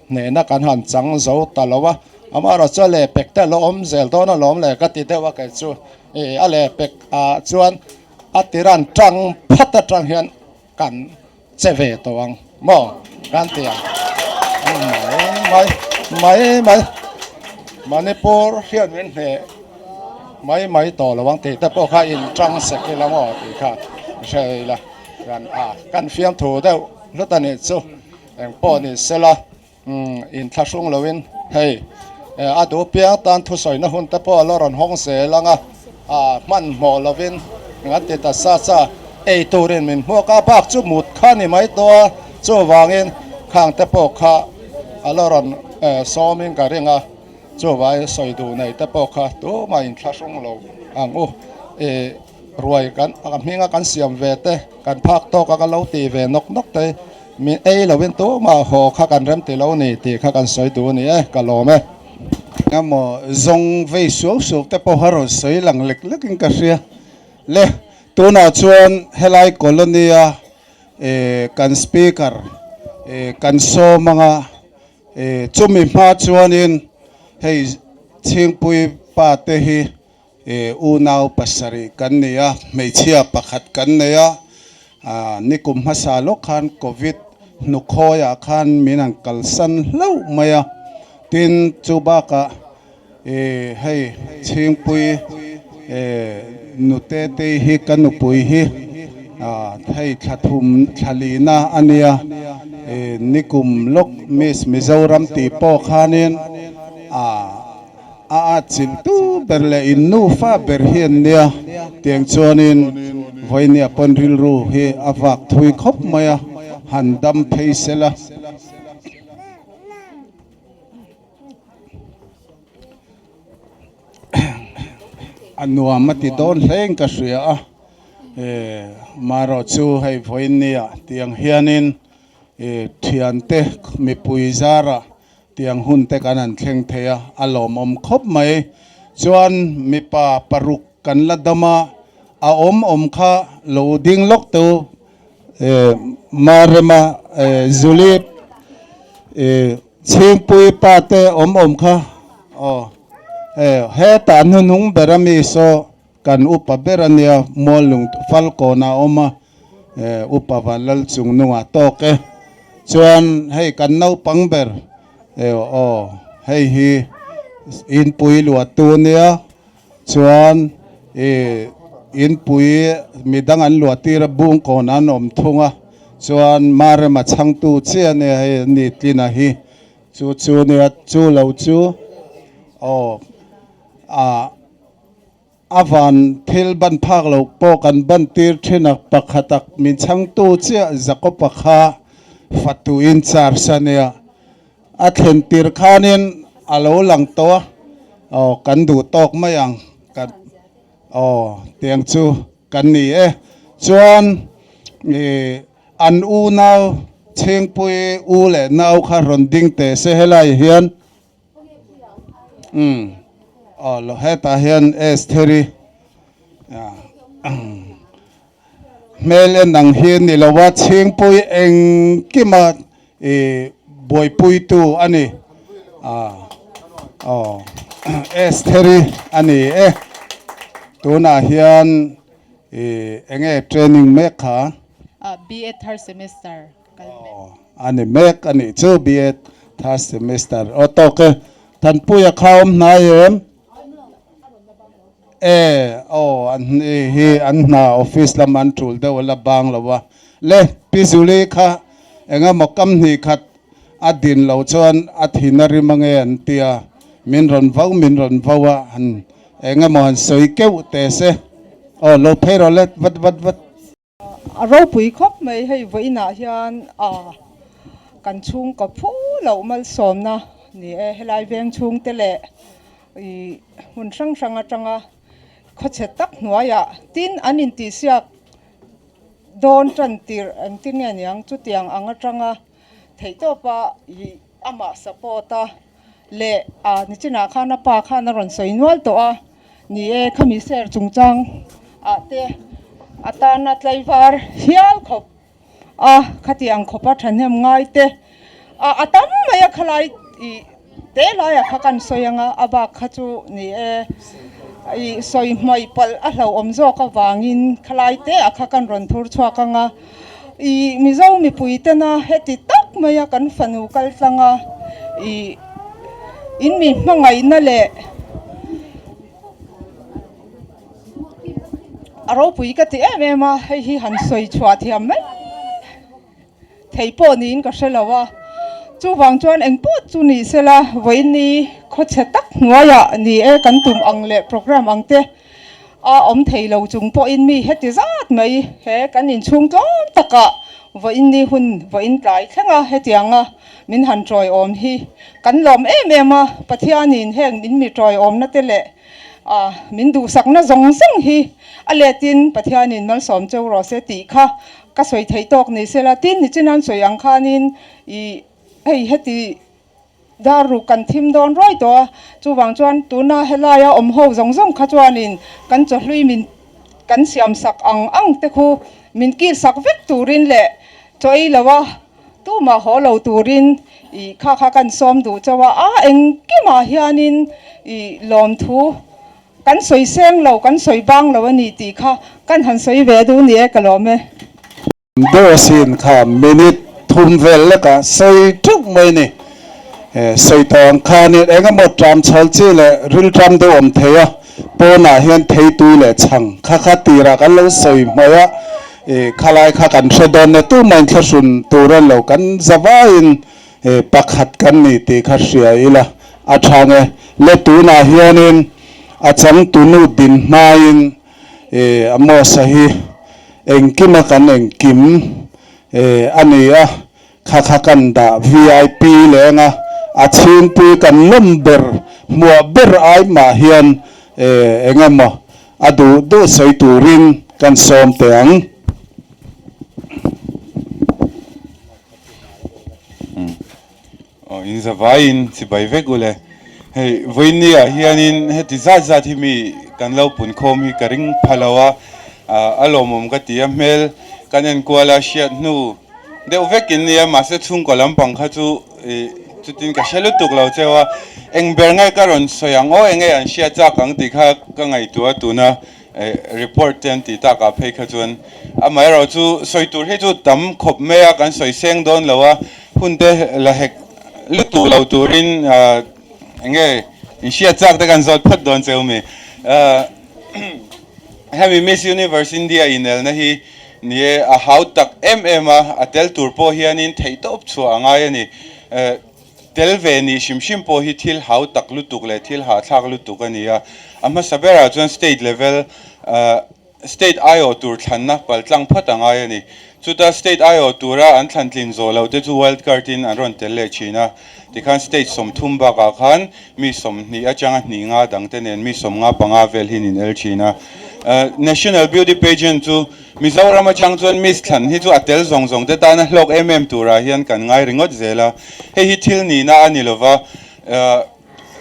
hnehna kan han chang zo ta lo a, amaherawh chu a lehpek te a lo awm zel dawn alawm le ka ti deuh a kei chu a lehpek ah chuan a tiran tang phat atang hian Kan che ve tawh ang maw? Kan ti ang. Mai mai mai mai Manipur hian min hneh mai mai tawh lo ang tih te pawh kha in tang sek ila maw tih kha hre ila kan a kan fiamthu deuh hlut a nih chu engpawh ni sela. Inthlahrung loin hei a duh piang tan thusawina hun te pawh a la rawn hawng zel ang a, hmanhmawh lovin an ti ta sa sa. Ei turin min hmuak a, bak chu mut kha ni mai tawh a, chuvangin khang te pawh kha a la rawn sawmin ka ring a, chuvangin sawi duh nei te pawh kha tumah inthlahrung lo ang u. Ruai kan a hminga kan siam ve te, kan phak tawk a ka lo tih ve nawk nawk te, min ei loin tumah haw kha kan rem ti lo ni tih kha kan sawi duh a ni e, ka lawm e. Engemaw zawng vei suau suau te pawha rawn sawi lang lek lek in ka hria le. Tunah chuan helai colony a kan speaker kan sawm anga chumi hma chuanin hei Chhingpui pa te hi Unau pasarih kan nei a, hmeichhia pakhat kan nei a, nikum hmasa lawk khan Covid hnukhawiah khan min han kalsan hlauh mai a, tin chu bakah hei Chhingpui nute te hi ka nupui hi hei thla thum thla lina a nia, nikum lawk Miss Mizoram tih pawh khanin A atchilh tu ber leh in nufa ber hi an nia, tiang chuanin vawinia pawn rilru hi a vak thui khawp mai a, han dam phei sela. A nuam a ti dawn hlein ka hria a, marawh chu hei vawinia tiang hianin thiante mipui zarah Tiang hun te kan han thleng thei a, a lawmawm khawp mai. Chuan mipa paruk kan la dam a, a awm awm kha lo ding lawk teu Marema Julie Chhingpui pa te awm awm kha aw hetah hnuhnung ber a mi saw Kan upa ber a nia, Muallung Falkawn a awm a, upa Vanlal chung nungah tawk e. Chuan hei kan naupang ber aw hei hi inpui luahtu a nia, chuan inpui midang an luah tir a Bungkawn an awm thung a, chuan Marema chhangtu chiah a nia hei a ni Tlina hi, chu chu nia chu lo chu aw ah. A van thil ban phak loh pawh kan ban tir thin a, pakhat ak min chhangtu chiah Jakob-a kha fatuin char sa nia a thlen tir khanin a lo lang tawh a, aw kan duh tawk mai ang kan aw tiang chu kan ni e. Chuan ih an unau. Chhingpui u leh nau kha rawn ding teh se helai hian umm aw lo hetah hian Estheri hmel en ang hi ni lo a Chhingpui engkima ih buaipuitu a ni ah aw Estheri a ni e tunah hian ih enge training mek kha. BA third semester kal mek. Aw a ni mek a nih chu BA third semester aw tawk e Thanpuia kha awm hnai em? E aw an hi hi an hna office lam an tul deuh a la bang lo a le Pi Zuli kha engemaw kam hnih khat a din lo chuan a thin a rim ange an tia min rawn vau min rawn vau a han engemaw han sawi keuh teh se aw lo phei rawh le vat vat vat. A ropui khawp mai hei vawiinah hian ah kan chhungkaw phu loh malsawmna ni e helai veng chhungte leh ih hmun hrang hrang atanga khawchhe tak hnuaiah tin an intihsiak dawn tan tirh engtin nge niang chutiang ang atanga theihtawpa ih amah support a. Leh a nichinah khan a pa khan a rawn sawi nual tawh a, ni e khami ser chungchang ah te a tana tlaivar hial khawp a khatiang khawp a thahnem ngai te a a tam mai a khalai ih te laiah kha kan sawi anga a bak kha chu ni e ih sawi hmaih palh a hlauhawm zawk avangin khalai te ah kha kan rawn thur chhuak anga. Ih Mizo mipui tena heti tak maia kan fanu kal tlang a, ih in mi hmangaihna leh a ropui ka ti em em a, hei hi han sawi chhuah thiam mai thei pawh niin ka hre lo a, chuvang chuan engpawh chu ni sela vawiin khawchhe tak hnuaiah ni e kan tum ang leh programme ang te. A awm thei lo chung pawhin mi heti zat mai he kan inchhung tlawm takah vawiin ni hun vawiin tlai thleng a hetianga min han tawiawm hi kan lawm em em a, Pathianin heng min mi tawiawmna te leh min duhsakna zawng zawng hi a letin Pathianin malsawm cheu rawh se tih kha ka sawi theih tawk ni sela tin nichin an sawi ang khanin ih hei heti Dar ruk kan thim dawn ruai tawh a, chuvang chuan tuna helaia awm ho zawng zawng kha chuanin kan chawhlui min kan siam sak ang ang te khu min kil sak vek turin leh chaw ei lo a, tumah haw lo turin ih kha kha kan sawm duh chauh a, a engkimah hianin ih lawmthu kan sawi seng lo, kan sawi bang lo a ni tih kha kan han sawi ve duh ni e ka lawm e. Dawhsin kha minute thum vel lekah sawi teuh mai ni. Sawi tawh ang khanin eng emaw tram chhawl chi leh ril tram deuh awm thei a, pawnah hian theitui leh chhang kha kha tirah kan lo sawi hmai a, khalai kha kan hre dawn e tumah inthlahrun tur a lo kan zavaiin pakhat kan ni tih kha hria ila a tha nge. Le tunah hianin a changtunu din hmain Amos-a hi engkima kan engkim a ni a, kha kha kan dah vip leng a, a chhingpui kan lawm ber hmuah ber ai mah hian eng emaw a duh duh sawi turin kan sawm teh ang. Aw in zavaiin chibai vek ule. Hei vawiinni ah hianin heti zat zat hi mi kan lo pun khawm hi ka ring pha lo a, a lawmawm ka ti a, hmel kan enkual a hriat hnu deuh vek in nia mahse chhungkaw lampang kha chu ih chutin ka hre lutuk lo cheu a, eng ber nge ka rawn sawi ang aw enge an hriat chak ang tih kha ka ngaihtuah a tuna report te an tih takah phei kha chuan amaherawh chu sawi tur hi chu tam khawp mai a kan sawi seng dawn lo a hun te la hek lutuk lo turin eng nge inhriat chak te kan zawt phawt dawn cheu mi hemi Miss Universe India inelna hi ni e a hau tak em em a a tel tur pawh hianin theihtawp chhuah a ngai a ni. Tel ve nih hrim hrim pawh hi thil hau tak lutuk leh thil hahthlak lutuk a ni a. A hmasa berah chuan state level, state aiawh tur thlanna paltlang phawt a ngai a ni. Chuta state aiawh tura an thlan tlin zawh loh te chu wild card in an rawn tel leh thin a. Tikhan state 30 bakah khan mi 20 atanga hnih nga dang te nen mi 55 vel hi an in el thin a. National Beauty Pageant chu Mizoram atang chuan Miss thlan hi chu a tel zawng zawng te tana hlawk em em turah hian kan ngai ringawt zel a. Hei hi thil nihna a ni lova.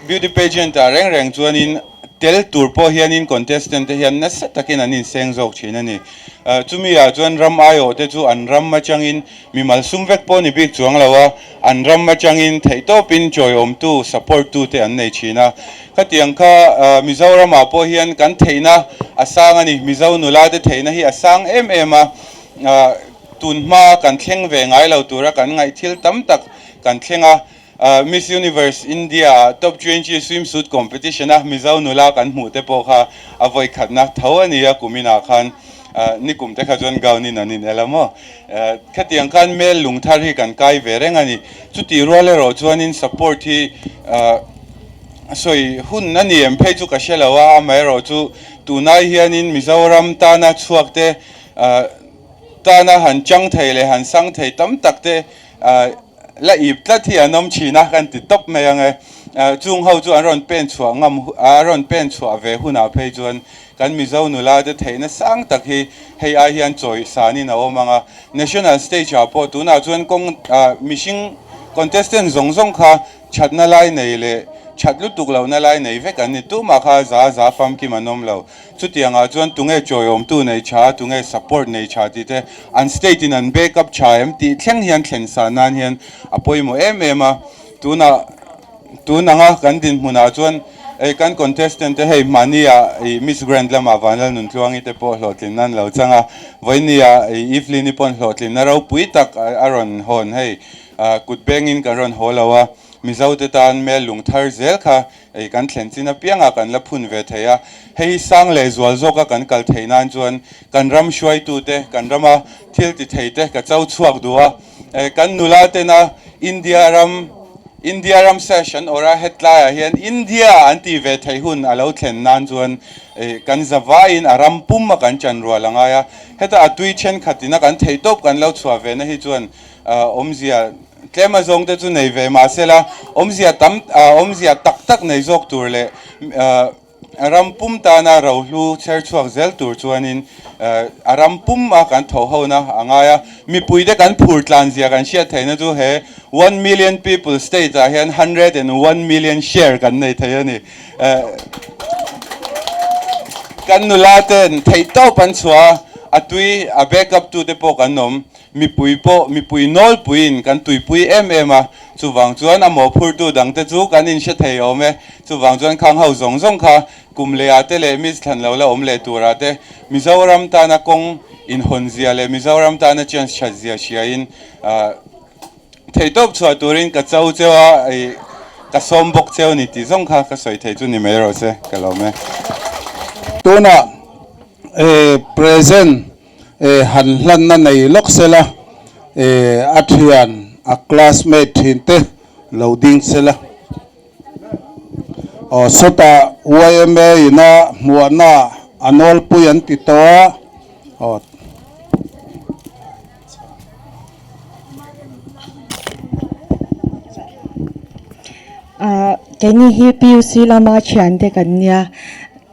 Beauty pageant ah reng reng chuanin tel tur pawh hianin contestant te hian nasa takin an inseng zawk thin a ni. Chumi ah chuan ram aiawh te chu an ram atangin mimal sum vek pawh ni bik chuang lo a, an ram atangin theihtawpin chawiawmtu, support tu te an nei thin a. Khatiang kha Mizoram ah pawh hian kan theihna a sang a ni. Mizo nula te theihna hi a sang em em a, tunhma kan thleng ve ngai lo tura kan ngaih thil tam tak kan thleng a. Miss Universe India ah Top 20 Swimsuit Competition a Mizo nula kan hmuh te pawh kha a vawi khatna tho a ni a, kum inah khan nikum te kha chuan gown in an in el a maw? Khatiang khan mel lung thar hi kan kai ve reng a ni. Chutih rual erawh chuanin support hi sawi hun a ni em phei chu ka hre lo a, amaherawh chu tunai hianin Mizoram tana chhuak te tana han chang thei leh han sang thei tam tak te La ip tlat hi an awm thin a, kan ti tawp mai ang e. Chung ho chu an rawn pen chhuah ngam, a rawn pen chhuah ve hunah phei chuan kan Mizo nula te theihna sang tak hi hei ai hian chawi sanin a awm ang a. National stage ah pawh tunah chuan kawng mihring contestant zawng zawng kha thatna lai nei leh that lutuk lohna lai nei vek an ni. Tumah kha za za famkim an awm lo. Chutiangah chuan tunge chawiawmtu nei tha, tunge support nei tha tih te, an state in an back up tha em tih thleng hian thlen sa nan hian a pawimawh em em a. Tunah, tun anga kan dinhmunah chuan hei kan contestant te hei mahnia ih Miss Grand lamah Vanlal Nuntluangi te pawh hlawhtlinna an lo chang a, vawinia ih Evelyn-i pawn hlawhtlinna ropui tak a rawn hawn hei kut bengin kan rawn haw lo a, Mizo te tan mel lung thar zel kha Ei kan thlen chin apiangah kan la phun ve thei a, hei hi sang leh zual zawka kan kal theih nan chuan kan ram hruaitute, kan rama thil ti theite ka cho chhuak duh a. Kan nula tena India ram, India ram sash an awrh a, hetlaiah hian India an tih ve theih hun a lo thlen nan chuan kan zavaiin a ram pum a kan chan rual a ngai a. Heta a tui thenkhatina kan theihtawp kan lo chhuah ve na hi chuan awmzia Tlem a zawng te chu nei ve mahsela awmzia tam awmzia tak tak nei zawk tur leh ram pum tana rohlu chher chhuak zel tur chuanin a ram pum a kan tho hona a ngai a. Mipui te kan phur tlan zia kan hriat theihna chu he one million people state ah hian 101 million share kan nei thei a ni. Kan nula ten theihtawp an chhuah a, a tui a back up tu te pawh kan awm. Mipui pawh mipui nawlpuiin kan tuipui em em a, chuvang chuan a mawhphurtu dangte chu kan inhre thei awm e. Chuvang chuan khang ho zawng zawng kha kum lehah te leh Miss thlan lo la awm leh turah te Mizoram tana kawng inhawn zia leh Mizoram tana chance that zia hriain theihtawp chhuah turin ka cho cheu a, ka sawm bawk cheu ni tih zawng kha ka sawi thei chu ni mai rawh se, ka lawm e. Tunah present Eh han hlanna nei lawk sela, eh a thian a classmate thin te lo ding sela. Aw sawtah yma ina hmuahna a nawlpui an ti tawh a, aw. Ah keini hi PUC lama thiante kan nia.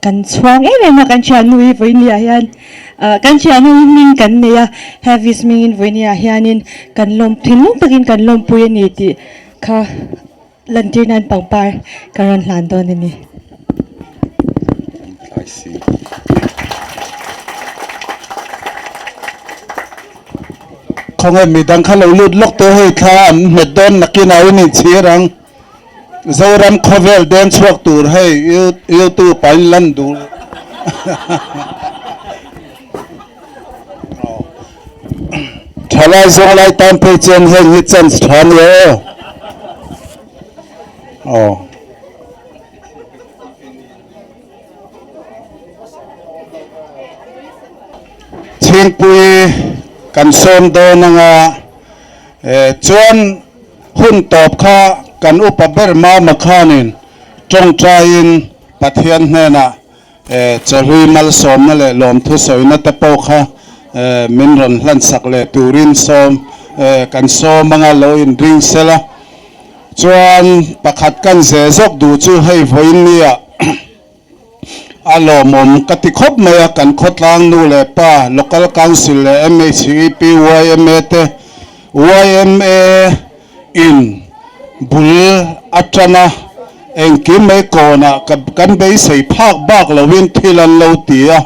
Kan chhuang em em a kan thiannu hi vawinia hian ah kan thiannu hi hming kan nei a Havis hmingin vawinia hianin kan lawm thinlung takin kan lawmpui a ni tih kha lantir nan pangpar ka rawn hlan dawn a ni. Khawnge midang kha lo lut lawk tawh hei thla an hmet dawn nakin ah in inchhir ang. Zoram khawvel deng chhuak tur hei youtube ah in lan duh thalai zawng lai tan phei chuan heng hi chance tha a nia aw aw. Chhingpui kan sawm dawn anga chuan Hun tawp kha kan upa ber Mama khanin tawngtaiin Pathian hnenah chawhlui malsawmna leh lawmthu sawina te pawh kha Min rawn hlansak leh turin sawm kan sawm anga lo inring sela. Chuan pakhat kan ze zawk duh chu hei vawiinnia a lawmawm ka ti khawp mai a, kan khawtlang nu leh pa, Local Council leh MHEP, yma te, yma in bul atana engkim mai kawnah kan beisei phak bak loin thil an lo ti a.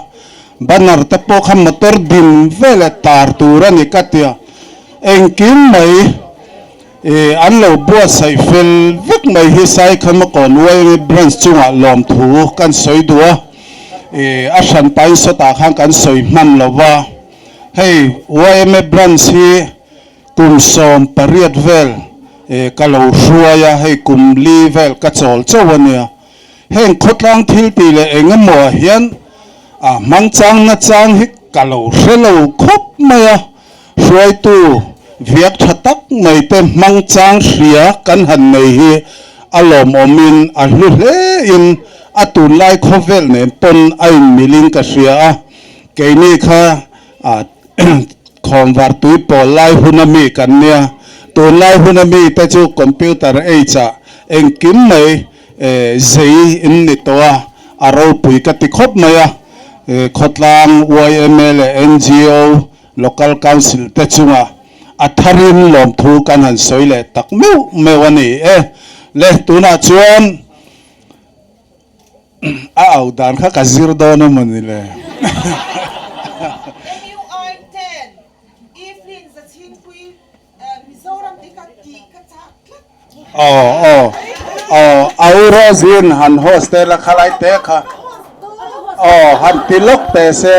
Banner te pawh kha motor dim veleh tar tur a ni ka tia, engkim mai ih an lo buatsaih fel vek mai hi Saikhamakawn YMA Branch chungah lawmthu kan sawi duh a, ih a hran pain sawtah khan kan sawi hman lo va, hei YMA Branch hi kum 18 vel ih ka lo hruai a, hei kum li vel ka chawl chauh a nia. Heng khawtlang thil tih leh eng emaw ah hian a hmang chang na chang hi ka lo hre lo khawp mai a, hruaitu viak tha tak mai te hmang chang hria kan han nei hi a lawmawm in a hlu hle in a tunlai khawvel nen pawn a inmil in ka hria a, keini kha a Khawnvar tui pawl lai hun a mi kan nia, tunlai hun a mi te chu computer age ah engkim mai zei in ni tawh a, a ropui ka ti khawp mai a, khawtlang yma leh ngo, local council te chunga a tharin lawmthu kan han sawi leh tak meuh meuh a ni e. Le tunah chuan A au dan kha ka zir dawn a mawni le. MUI ten Evelyn Zachhingpui Mizoram te kha tih ka chak tlat. Aw aw aw au Rosie-in han host te la khalai te kha aw han ti lawk te se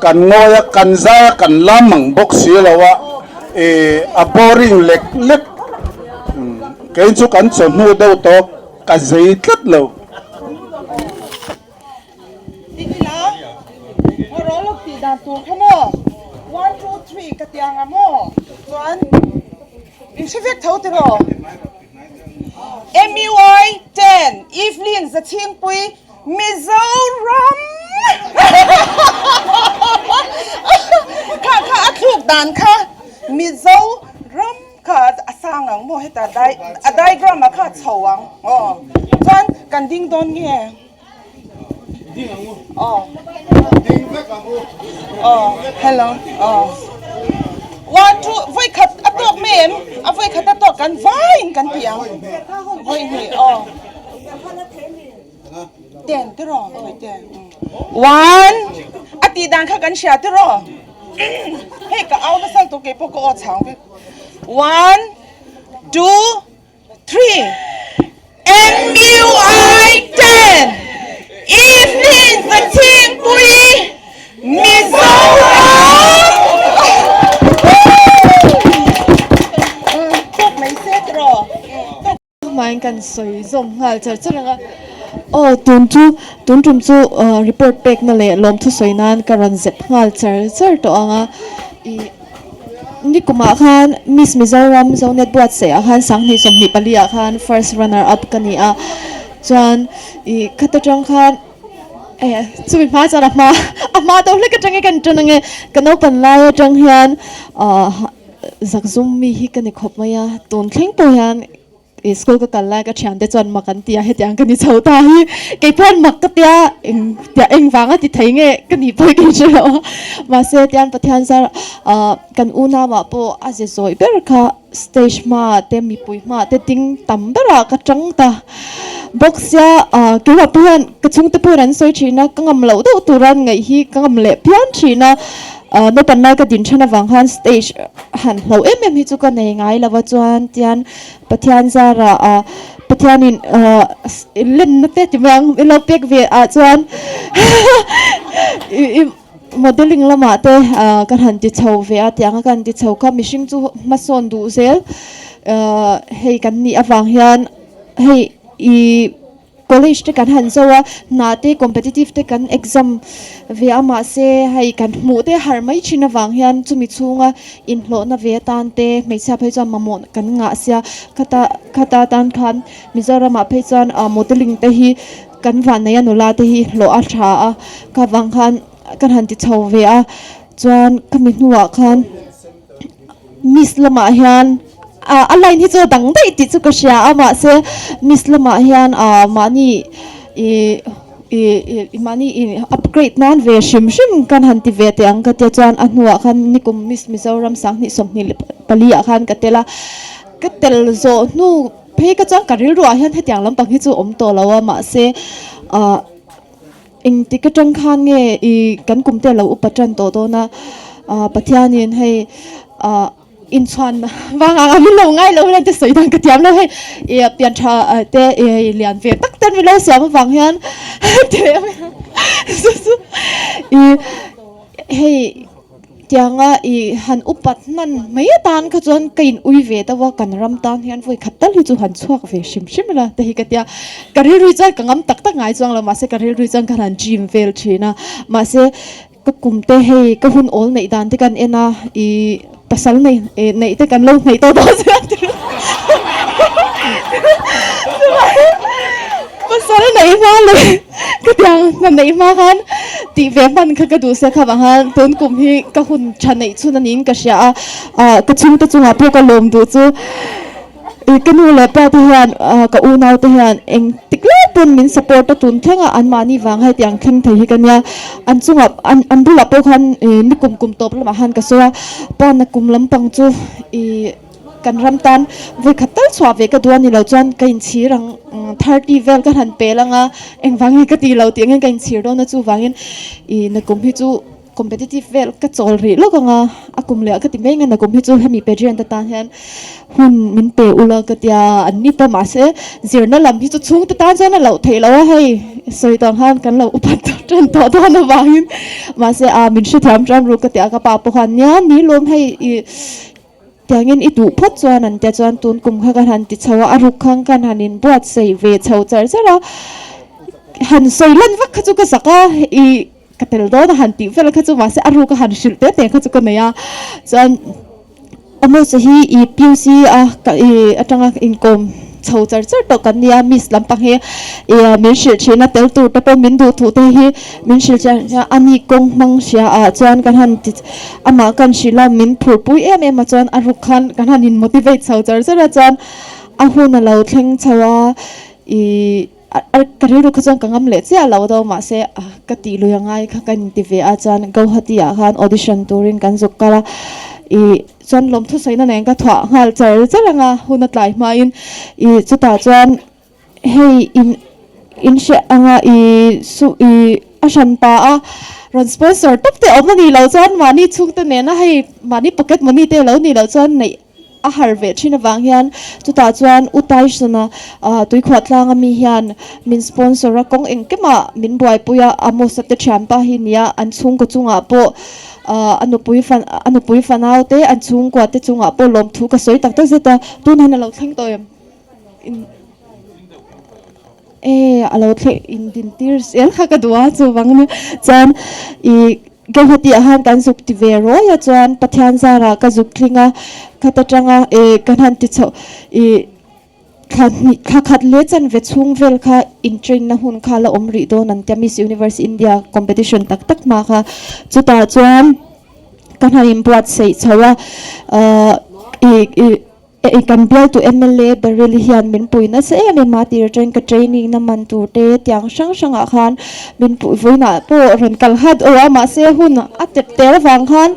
kan ngawi a kan zai a kan lam ang bawk si lo a ih a boring lek lek kei chu kan chawhnu deuh tawp. Ka zei tlat lo. Ti ila, ngaw lawk tih dan tur kha maw? One, two, three ka ti ang a maw? Chuan in hre vek tho tiraw? MUI 10, Evelyn Zachhingpui, Mizoram! Kha kha a thluk dan kha Mizoram. Kha a sang ang maw heta dai a diagram ah kha a chho ang aw chuan kan ding dawn nge aw aw hello aw one two vawi khat a tawk mai em a vawi khat a tawk kan vaiin kan ti ang vawi hnih aw ten tiraw vawi ten one a tih dan kha kan hria tiraw. Hei ka au nasa lutuk keipawh ka aw chhang vek. One, two, three. MUI 10 Evening Zachhingpui Mizoram Tawk mai se tiraw. Hmain kan sawi zawm nghal char char ang a. Aw tun chu tun tum chu report pekna leh lawmthu sawi nan ka rawn zep nghal char char tawh ang a. Ih nikumah khan Miss Mizoram Zonet buatsaih ah khan sanghnih 24 ah khan first runner up ka ni a. Chuan ih khata tang khan eh chumi hma chuan a hma a hma deuh hlek atangin kan tan ang e. Ka naupan lai atang hian ah Zakzum mi hi ka ni khawp mai a, tun thleng pawh hian i school ka kal lai ka thiante chuan mak an ti a, hetiang ka ni chho ta hi kei pawh mak ka tia eng tia eng vanga ti thei nge ka nih pawh hi ka inhre lo a, mahse tian Pathian zar ah kan unau ah pawh a ze zawih ber kha stage hmaah te mipui hmaah te ding tam berah ka tang ta bawk sia ah keimah pawh hian ka chhungte pawh hian an sawi thin a, ka ngam loh deuh tura an ngaih hi ka ngam leh phian thin a. Naupan lai ka din then avang khan stage han hlo em em hi chu ka nei ngai lo a chuan tian Pathian zarah ah Pathianin lenna te ti mai ang i lo pek ve ah chuan i modelling lamah te ka han ti chho ve a tiang a ka han ti chho kha mihring chu hmasawn duh zel hei kan nih avang hian hei i College te kan han zo a, hna te competitive te kan exam ve a mahse hei kan hmuh te har mai thin avang hian chumi chhunga inhlawhna ve atan te hmeichhia phei chuan mamawh kan ngah sia khata khata tan khan Mizoramah phei chuan ah modelling te hi kan vanneia nula te hi hlawh a tha a kha vang khan kan han ti chho ve a. Chuan khami hnuah khan Miss lamah hian ah a line hi chu a dang daih tih chu ka hria a mahse Miss lamah hian ah mahni ih ih ih mahni ih upgrade nan ve hrim hrim kan han ti ve teh ang ka tia chuan a hnuah khan nikum Miss Mizoram 2024 ah khan ka tel a ka tel zawh hnu phei ka chuan ka rilru ah hian hetiang lampang hi chu awm tawh lo a mahse ah. Engtik atang khan nge i kan kum te lo upa tan tawh dawn a, Pathianin hei inchhuan vang ang a min lo ngai lo hian te sawi dan ka thiam lo hei i pian tha te i lian ve tak ten min lo siam avang hian i hei Tianga i han upat hman mai atan kha chuan ka in ui ve deuh a, kan ram tan hian vawi khat tal hi chu han chhuak ve hrim hrim ila te hi ka tia. Ka rilru chuan ka ngam tak tak ngai chuang lo mahse ka rilru chuan ka han dream vel thin a, mahse ka kum te hei ka hun awl neih dan te kan en a i pasal nei neih te kan lo hnaih tawh dawn sia pasal neih hma leh ka tiang hna neih hma khan tih ve hman kha ka duh sia kha vang khan tun kum hi ka hun tha neih chhun a niin ka hria a ah ka chhungte chungah pawh ka lawm duh chu ih ka nu leh pa te hian ah ka unau te hian eng tik lai pawn min support a tun thleng a anmahni vang hetiang thleng thei hi ka nia an chungah an an bulah pawh khan ih ni kum kum tawp lamah khan ka sawi a pa na kum lampang chu ih. Kan ram tan vawi khat tal chhuah ve ka duh a ni lo chuan ka inchhir ang 30 vel ka han pel ang a, engvang nge ka ti lo tih angin ka inchhir dawn a chuvangin ih nakum hi chu competitive vel ka chawl rih lawk ang a, a kum leh ah ka ti mai ang a nakum hi chu hemi pageant atan hian hun min pe ula ka tia an ni pawh mahse zirna lam hi chu chhungte tan chuan a loh theih loh a hei sawi tawh ang khan kan lo upat tan tawh dawn avangin mahse ah min hrethiam tan ru ka ti a ka pa pawh khan nia ni lawm hei ih Tiangin i duh phawt chuan an tia chuan tun kum kha kan han ti chho a, a ruk khang kan han inbuatsaih ve chho char char a, han sawi lan vak kha chu ka zak a, i ka tel dawn a han tih vel kha chu mahse a ruk a han hrilh te te kha chu ka nei a, chuan Amos-a hi i PUC a ka i atanga inkawm chho char char tawh kan nia, Miss lampang hi i min hrilh thin a, tel tur te pawh min duh thuh te hi min hrilh chian a, ani kawng hmang hria ah chuan kan han ti Amah kan hrilh a, min phurpui em em a chuan a ruk khan kan han in motivate chho char char a chuan a hun a lo thleng chho a, ih ka rilru kha chuan ka ngam leh chiah lo deuh mahse ka tih lui a ngai kha ka inti ve a chuan Guwahati ah khan audition turin kan zuk kal a, ih chuan lawmthu sawina nen ka thuah nghal char char ang a hun a tlai hmain ih chutah chuan Hei in in hre anga i su i a hran pa a rawn sponsor tawp te awm a nih loh chuan mahni chhungte nena hei mahni pocket money te lo nih loh chuan neih a har ve thin avang hian chutah chuan U Tyson-a ah tuikhuah tlanga mi hian min sponsor a kawng engkimah min buaipui a Amos-a te thianpa hi nia an chhungkaw chungah pawh ah a nupui fan a nupui fanau te an chhungkua te chungah pawh lawmthu ka sawi tak tak zet a tun hian a lo thleng tawh em? E a lo thleh in din tir zel kha ka duh a chuvang ania chuan ih Guwahati ah khan kan zuk ti ve rawi a chuan Pathian zarah ka zuk tling a khat atanga eh kan han ti chhoh ih thla hnih thla khat leh chanve chhung vel kha in train na hun kha la awm rih dawn an tia Miss Universe India competition tak tak hma kha chutah chuan kan han inbuatsaih chho a ah ih ih. Hei kan bialtu mla Baryl hian min pui nasa em em a tir atangin ka training na man tur te tiang hrang hrangah khan min pui vawiinah pawh rawn kal hat aw a mahse hun a tep tel avang khan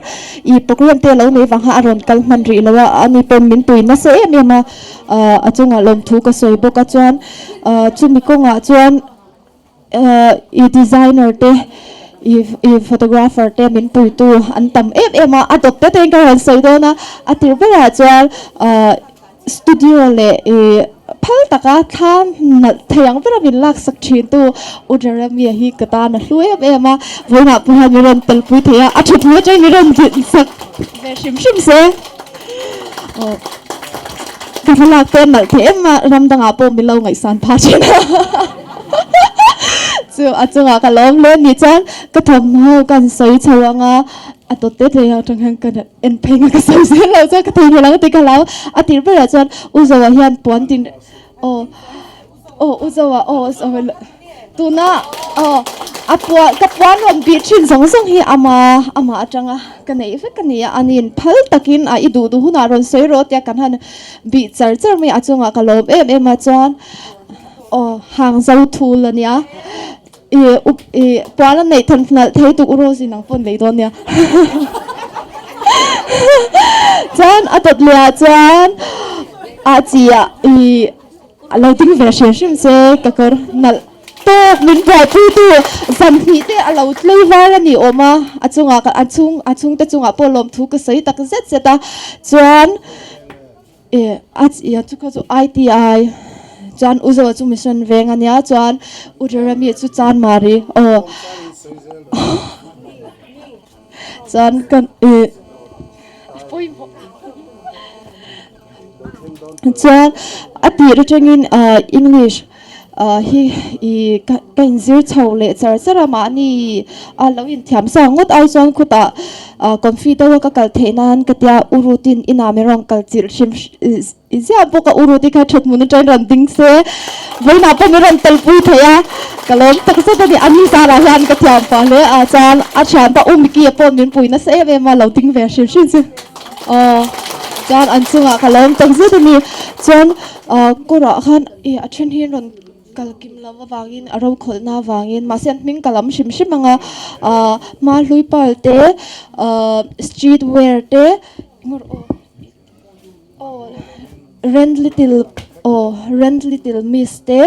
ih program te lo nei vang khan a rawn kal hman rih lo a ani pawn min pui nasa em em a ah a chungah lawmthu ka sawi bawk a chuan ah chumi kawngah chuan. I designer te i photographer te min puitu an tam em em a a dawt te te in ka rawn sawi dawn a a tir berah chuan studio leh i phal taka thla nalh thei ang bera min laksak thin tu U Jeremia hi ka tan a hlu em em a vawiinah pawh hian min rawn telpui thei a a thuthlung atangin min rawn dinsak ve hrim hrim se. Aw ka thlalak te nalh thei em a ram dangah pawh min lo ngaihsan phah thin a chu a chungah ka lawm hle ni chuan ka thawmhnaw kan sawi chho ang a a tawt te te atang hian ka en phei nga ka sawi zel lo chuan ka theihnghilh ang tih ka hlau a tir berah chuan u Zoa hian puan tin aw aw u Zoa aw tuna. Aw a puan ka puan rawn bih thin zawng zawng hi ama amah atanga ka neih vek a ni a, a nin phal takin a i duh duh hunah rawn sawi rawh tia kan han bih char char mai a, a chungah ka lawm em em a chuan aw hang zo thul a nia. I up i puan a neih than hnalh thei tuk u Rosie nang pawh nei dawn nia. Chuan a dawt leh ah chuan ah chi ah i a lo ding ve hrim hrim che ka kawr nalh tawk min buaipui tu zan hnih te a lo tlei var a ni awm a a chungah a chhung a chhungte chungah pawh lawmthu ka sawi tak zet zet a chuan E a chi a chu kha chu ITI chuan u Zoa chu mission veng a nia chuan u Jeremy chu Chanmari aw chuan kan e pawimawh chuan a tir atangin ah English ah hi ih ka ka inzir chho leh char char a mahni a lo inthiam sa ngawt ai chuan khutah ah confi deuh a ka kal theih nan ka tia u Ruth-in inah min rawn kal chilh hrim i ziah bawk a u Ruth-i kha that hmun atangin rawn ding se vawiinah pawh min rawn telpui thei a ka lawm tak zet a ni a ni zarah hian ka thiam pah hle a chuan a thianpa u Mickey-a pawh min pui nasa em em a lo ding ve hrim hrim chu aw chuan an chungah ka lawm tak zet a ni chuan ah kawrah khan Ih a then hi rawn kal kim lo avangin a rokhawlhna avangin mahse an hming ka lam hrim hrim ang a ah hma hlui pal te ah street wear te engemaw aw aw rent little aw rent little miss te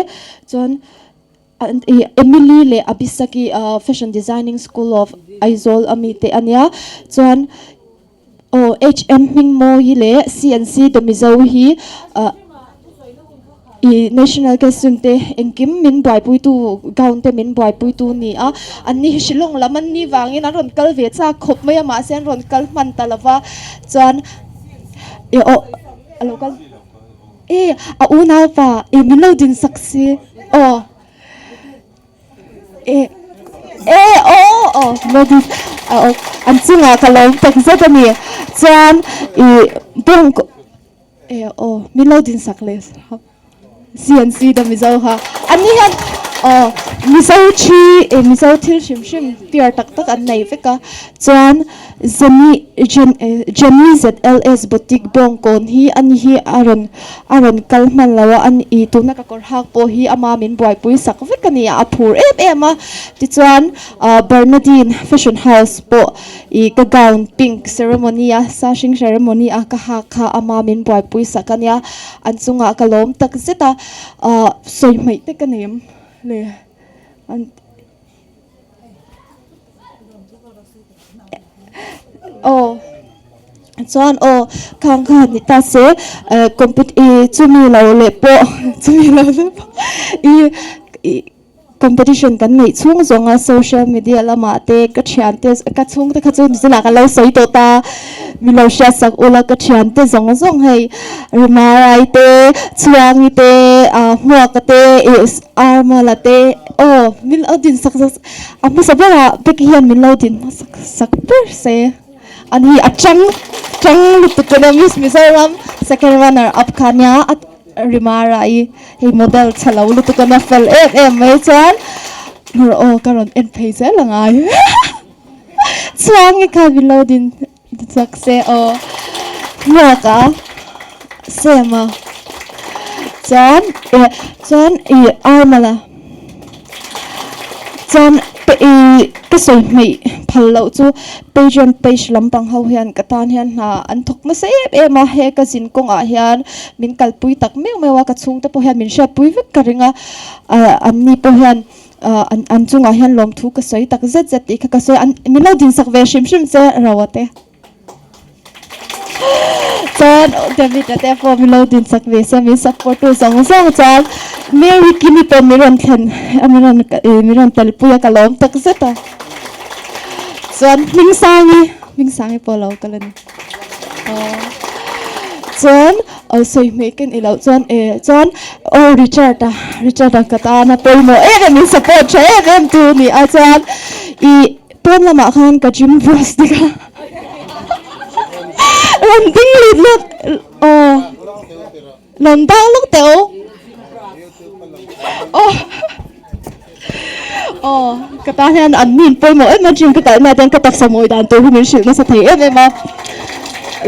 chuan ih Emily leh Abisaki ah fashion designing school of Aizawl ami te a nia chuan. Aw HM Hmingmawi leh CNC The Mizo hi i National Costume te engkim min buaipuitu gown te min buaipuitu ni a, an ni hi Shillong lam an ni vangin an rawn kal ve chak khawp mai a mahse an rawn kal hman ta lova chuan i aw a lo kal e a unaupa i min lo din sak si aw. E e aw aw Modi aw an chungah ka lawm tak zet a ni chuan i bawng e aw min lo din sak leh CNC da Mizo kha an ni hian aw Mizo thi e Mizo thil hrim hrim pure tak tak an nei vek a chuan Jenny Jenny ZLS boutique bawngkawn hi ani hi a rawn a rawn kal hman lo a an ih tuna ka kawr hak pawh hi ama min buaipui sak vek a ni a a phur em em a tichuan ah Bernadine fashion house pawh ih ka gown pink ceremony a sashing ceremony a ka hak kha ama min buaipui sak a nia an chungah ka lawm tak zet a ah sawi hmaih te ka nei em le an. Aw chuan aw khang kha ni ta se eh compet ih chumi lo leh pawh chumi lo leh pawh ih ih competition kan neih chhung zawng a social media lamah te ka thiante ka chhungte kha chu nichinah ka lo sawi tawh ta min lo hriat sak ula ka thiante zawng zawng hei Rimarai te Chhuangi te ah Hmuaka te ih Armala te aw min lo din sak sak a hmasa berah Becky hian min lo din hmasak sak ber se an hi a chang chang lutuk a nia Miss Mizoram second runner up kha nia a Rimara i hei model chhe lo lutuk a nia fel em em mai chuan aw ka rawn en phei zel a ngai chuang i kha min lo din Chak se aw hmuak a sem a chuan eh chuan ih armal a chuan ih ka sawi hmeih phal loh chu pageant page lampang ho hian ka tan hian hna an thawk nasa em em a he ka zin kawngah hian min kalpui tak meuh meuh a ka chhungte pawh hian min hriatpui vek ka ring a ah an ni pawh hian. Ah an an chungah hian lawmthu ka sawi tak zet zet tih kha ka sawi a an min lo dinsak ve hrim hrim che Roa te chuan David a te pawh min lo dinsak ve se min support tu zawng zawng chuan Mary Kimi pawh min rawn thlen a min rawn ih min rawn telpui a ka lawm tak zet a chuan Hmingsangi Hmingsangi pawh lo kal a ni. Chuan aw sawi hmeh ka ni loh chuan e chuan aw Richard a Richard a ka tan a pawimawh em em in support tha em em tu ni a chuan ih pawn lamah khan ka gym boss te kha rawn ding lut lut aw rawn dang lawk teh aw aw. Aw, ka tan hian an min pawimawh em a gym ka kalna ah hian ka taksa mawi dan tur hi min hrilh nasa thei em em a,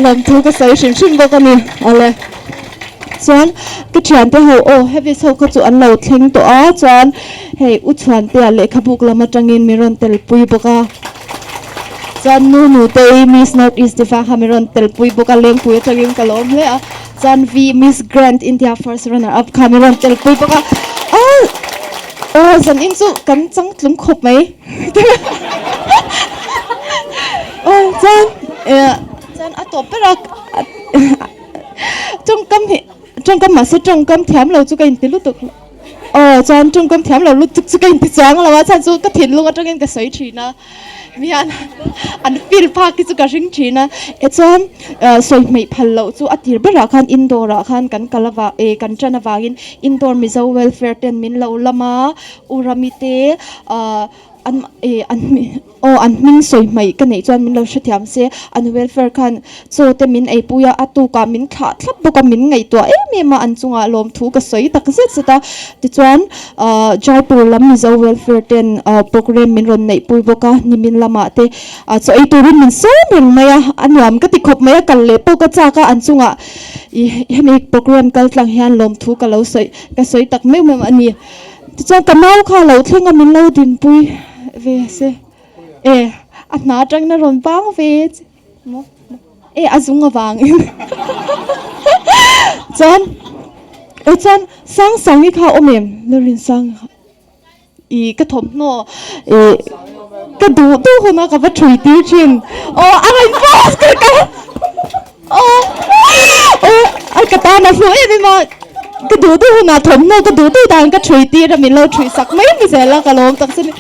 lawmthu ka sawi hrim hrim bawk a ni. Awle. Chuan ka thiante ho aw Havis ho kha chu an lo thleng tawh a, chuan hei U Chhuantea lehkhabuk lam atangin min rawn telpui bawk a, chuan Nu Nutei Miss North East Diva kha min rawn telpui bawk a, Lengpui atangin ka lawm hle a, chuan V Miss Grand India first runner up kha min rawn telpui bawk a, aw aw zanin chu kan changtlung khawp mai aw chuan chuan a tawp ber a. Tawngkam hi tawngkam mahse tawngkam thiam lo chu ka inti lutuk aw chuan tawngkam thiam lo lutuk chu ka inti chuang lo a chhan chu ka thinlung atangin ka sawi thin a mi hian an feel phak hi chu ka hring thin a e chuan sawi hmeih phal loh chu a tir berah khan indoor ah khan kan kal avang eh kan tan avangin indoor mizo welfare ten min lo lam a u rami te ah an eh an Aw an hming sawi hmaih ka neih chuan min lo hrethiam se, an welfare khan chaw te min eipui a, a tukah min thlah thlap bawk a, min ngaihtuah em em a, an chungah lawmthu ka sawi tak zet zet a. Tichuan Jaipur lam Mizo welfare ten programme min rawn neihpui bawk a, nimin lamah te chaw ei turin min sawm reng mai a, a nuam ka ti khawp mai a, kal leh pawh ka chak a, an chungah ih hemi programme kal tlang hian lawmthu ka lo sawi ka sawi tak meuh meuh a ni. Tichuan ka nau kha a lo thleng a min lo dinpui ve se e a hna atangin a rawn vang ve maw e a zung avangin chuan e chuan Sangsangi kha a awm em Lalrinsanga kha ih ka thawmhnaw ih ka duh duh hun a ka va thui tir thin aw a rawn post ka ka Aw aw ka tan a hlu em em a, ka duh duh hunah thawmhnaw ka duh duh dan ka thui tir a min lo thui sak mai mai zel a ka lawm tak chu a ni.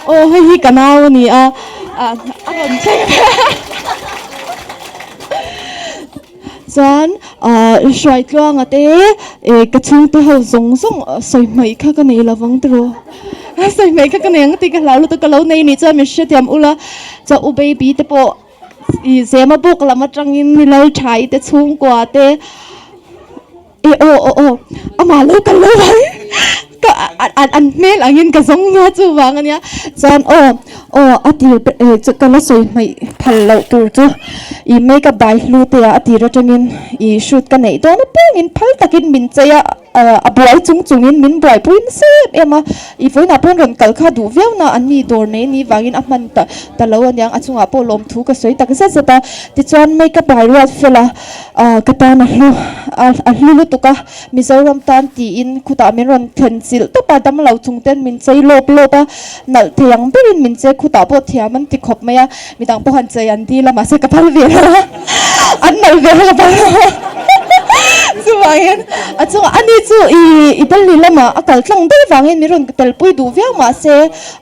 Aw hei hi ka nau a ni a, a rawn thleng ve a. Chuan Hruaitluanga te ka chhungte ho zawng zawng sawi hmaih kha ka nei lovang tiraw, sawi hmaih kha ka nei ang tih ka hlau lutuk ka lo nei nih chuan min hrethiam ula, chuan u baby te pawh I zema bawk lam atangin ni lal tha i te chhungkua te e aw aw aw amah lo kal lo vang ka an hmel angin ka zawng nga chu vang ania chuan aw aw a tir e ka la sawi hmaih phal loh tur chu i makeup bai hlu te ah a tir atangin i shoot ka neih dawn apiangin phal takin min chei a. A buai chung chungin min buaipui nasa em em a, i vawiinah pawh rawn kal kha duh viau na an ni dawr nei ni vangin a hman ta ta lo aniang a chungah pawh lawmthu ka sawi tak zet zet a, tichuan make up bai ruat fel a, ka tan a hlu a hlu lutuk a, Mizoram tan tiin khutah min rawn thlen chilh tawp a, damlo chung ten min chei lawp lawp a, nalh thei ang berin min chei khutah pawh thiam an ti khawp mai a, midang pawh han chei an dil a mahse ka phal ve lo a. An nalh ve hlawp a chuvangin a chungah ani chu i i Delhi lamah a kal tlang daih vangin min rawn telpui duh viau mahse